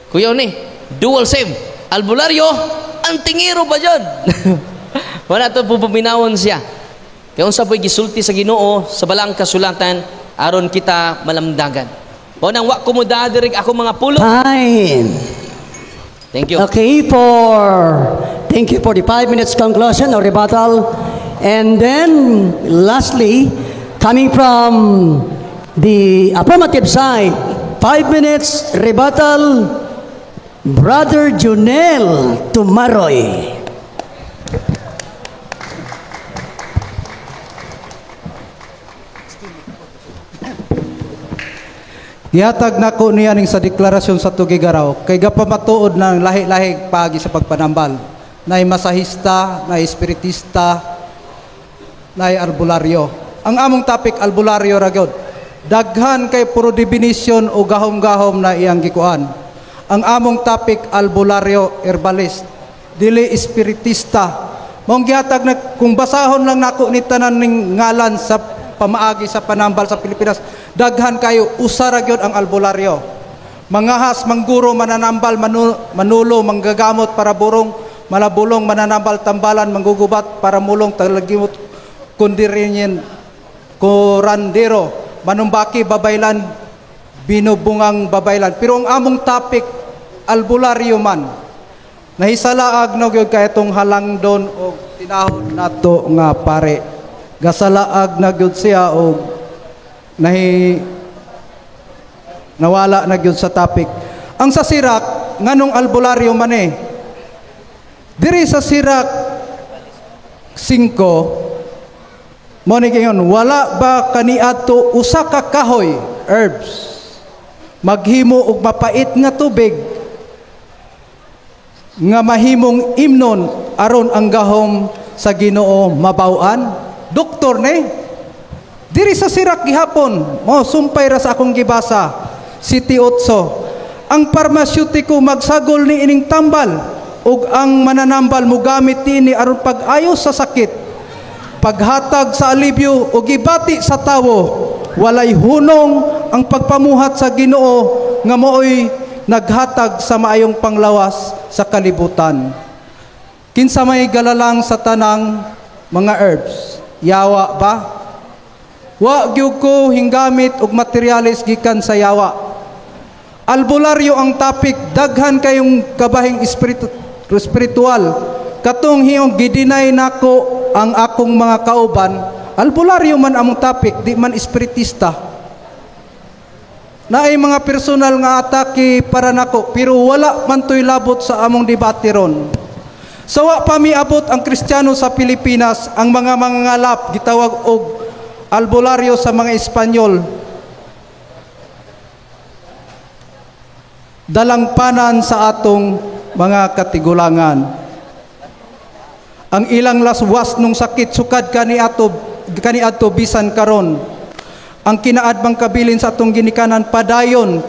[SPEAKER 4] Kuya ni, dual same. Albularyo, ang tingiro ba jud? Wala to pupaminawon siya. Kaya unsa po'y gisulti sa Ginoo sa balang kasulatan aron kita malamdagan. Mo nang wa ko mo dadirig ako mga pulo.
[SPEAKER 2] Time.
[SPEAKER 4] Thank you.
[SPEAKER 2] Okay, thank you for the 5 minutes conclusion or rebuttal. And then lastly, coming from the affirmative side, 5 minutes rebuttal, Brother Junel Tumaroy.
[SPEAKER 3] Gihatag nako niya ning sa deklarasyon sa Tugigaraw kay gapamatuod ng lahi-lahi paagi sa pagpanambal. Naay masahista, naay espiritista, naay albularyo. Ang among topic albularyo ra gyud. Daghan kay puro definition o gahom-gahom na iyang gikuan. Ang among topic albularyo herbalist, dili espiritista. Maong gihatag na kung basahon lang nako ni tanan ning ngalan sa pamaagi sa panambal sa Pilipinas, daghan kayo usa ra gyud ang albularyo. Mangahas, mangguro, mananambal, manulo, manggagamot para burong, malabulong, mananambal, tambalan, manggugubat para mulong, talagimot, kundirinyin, kurandero, manumbaki, babaylan, binubungang babaylan. Pero ang among topic albularyo man. Nahisalaag na gyud kay itong halangdon og tinahod nato nga pare. Gasalaag na gyud siya og nawala na gyud sa topic. Ang sa Sirak, nganong albularyo man eh. Diri sa Sirak 5, mo ni gayon, wala ba kaniadto usa ka kahoy, herbs, maghimo og mapait nga tubig nga mahimong imnon aron ang gahom sa Ginoo mabaw-an? Doktor ne diri sa Sirak gihapon mo sumpay ra sa akong gibasa City 8, ang parmasyutiko magsagol ni ining tambal ug ang mananambal mogamit niini aron pag-ayos sa sakit, paghatag sa alibyo ug gibati sa tawo. Walay hunong ang pagpamuhat sa Ginoo nga maoy naghatag sa maayong panglawas sa kalibutan. Kinsa may galalang sa tanang mga herbs? Yawa ba? Wa gyud ko hinggamit og materyales gikan sa yawa. Albularyo ang topic, daghan kayong kabahing spiritual. Katong hiyong gidinay nako ang akong mga kauban, albularyo man among topic, di man espiritista. Naay mga personal nga atake para nako, pero wala man to'y labot sa among debate ron. Sawa pa miabot ang Kristiyano sa Pilipinas, ang mga mangangalap gitawag og albularyo sa mga Espanyol. Dalangpanan sa atong mga katigulangan. Ang ilang laswas nung sakit sukad kani ato kaniadto bisan karon. Ang kinaadmang kabilin sa atong ginikanan padayon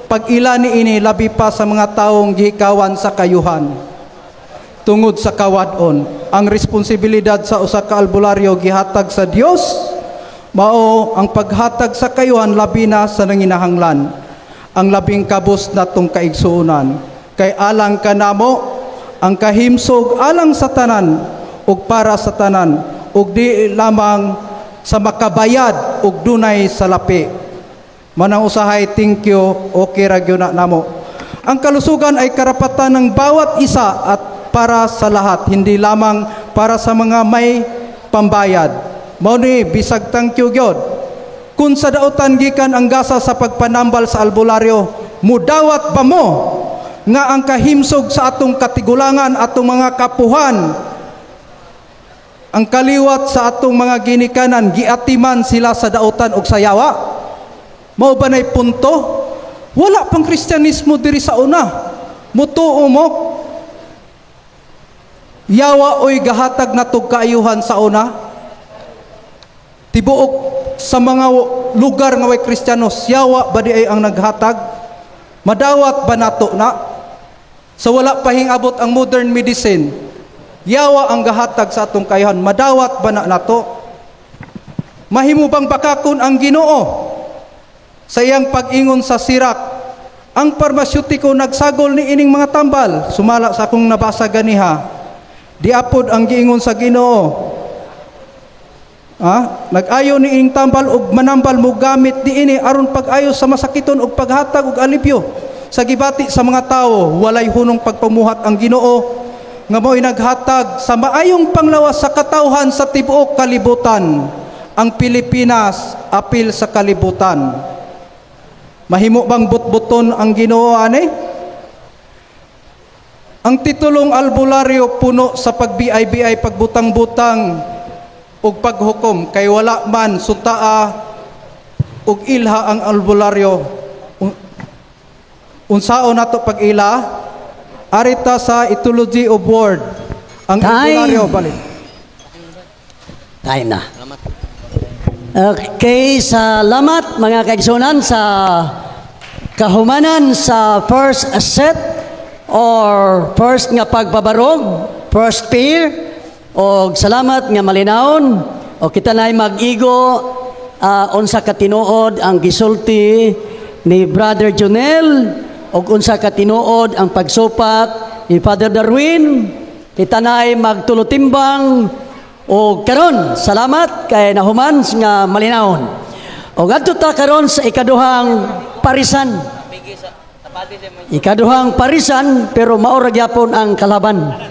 [SPEAKER 3] pag-ila niini, labi pa sa mga taong gihikawan sa kayuhan tungod sa kawad-on. Ang responsibilidad sa usa ka albularyo gihatag sa Dios, mao ang paghatag sa kayuhan, labi na sa nanginahanglan, ang labing kabus natong kaigsuonan, kay alang kanamo ang kahimsog, alang sa tanan ug para sa tanan, ug di lamang sa makabayad ug dunay salapi. Manang usahay, thank you, okay ra gyud na namo. Ang kalusugan ay karapatan ng bawat isa at para sa lahat, hindi lamang para sa mga may pambayad. Mao ni bisag thank you gyud. Kung sa dautan gikan ang gasa sa pagpanambal sa albularyo, mudawat ba mo nga ang kahimsog sa atong katigulangan, atong mga kapuhan, ang kaliwat sa atong mga ginikanan, giatiman sila sa dautan og sa yawa? Mao ba na'y punto? Wala pang Kristyanismo diri sa una. Mutuo mo, yawa oy gahatag natog kaayuhan sa una? Tibuok sa mga lugar nga way Kristiyanos, yawa ba di ay ang naghatag? Madawat ba nato na? Sa wala pa hingabot ang modern medicine, yawa ang gahatag sa atong kayuhan, madawat ba na nato? Mahimo bang bakakon ang Ginoo sa iyang pag-ingon sa Sirak, ang parmasyutiko nagsagol ni ining mga tambal? Sumala sa akong nabasa ganiha, diapod ang giingon sa Ginoo. Ah, nag-ayo ni ining tambal ug manambal mo gamit niini aron pag-ayo sa masakiton ug paghatag og alibyo sa gibati sa mga tawo. Walay hunong pagpamuhat ang Ginoo nga mao'y naghatag sa maayong panglawas sa katawhan sa tibuok kalibutan. Ang Pilipinas apil sa kalibutan. Mahimo bang butbuton ang Ginoo ani? Ang titulong albularyo puno sa pagbi-bi, pagbutang-butang ug paghukom, kay wala man sutaa ug ilha ang albularyo. Unsaon nato pag-ila? Arita sa Etymology of Word. Ang
[SPEAKER 2] Time.
[SPEAKER 3] albularyo balik.
[SPEAKER 2] Time na. Okay, salamat, mga kaigsunan, sa kahumanan sa first set or first nga pagbabarog, first pair, og salamat nga malinawon o kita na'y mag-igo unsa katinuod ang gisulti ni Brother Junel og unsa katinuod ang pagsupak ni Father Darwin. Kita na'y magtulutimbang og karon salamat kay nahuman nga malinawon. Og adto ta karon sa ikaduhang parisan. Ikaduhang parisan, pero mao ra gyapon ang kalaban.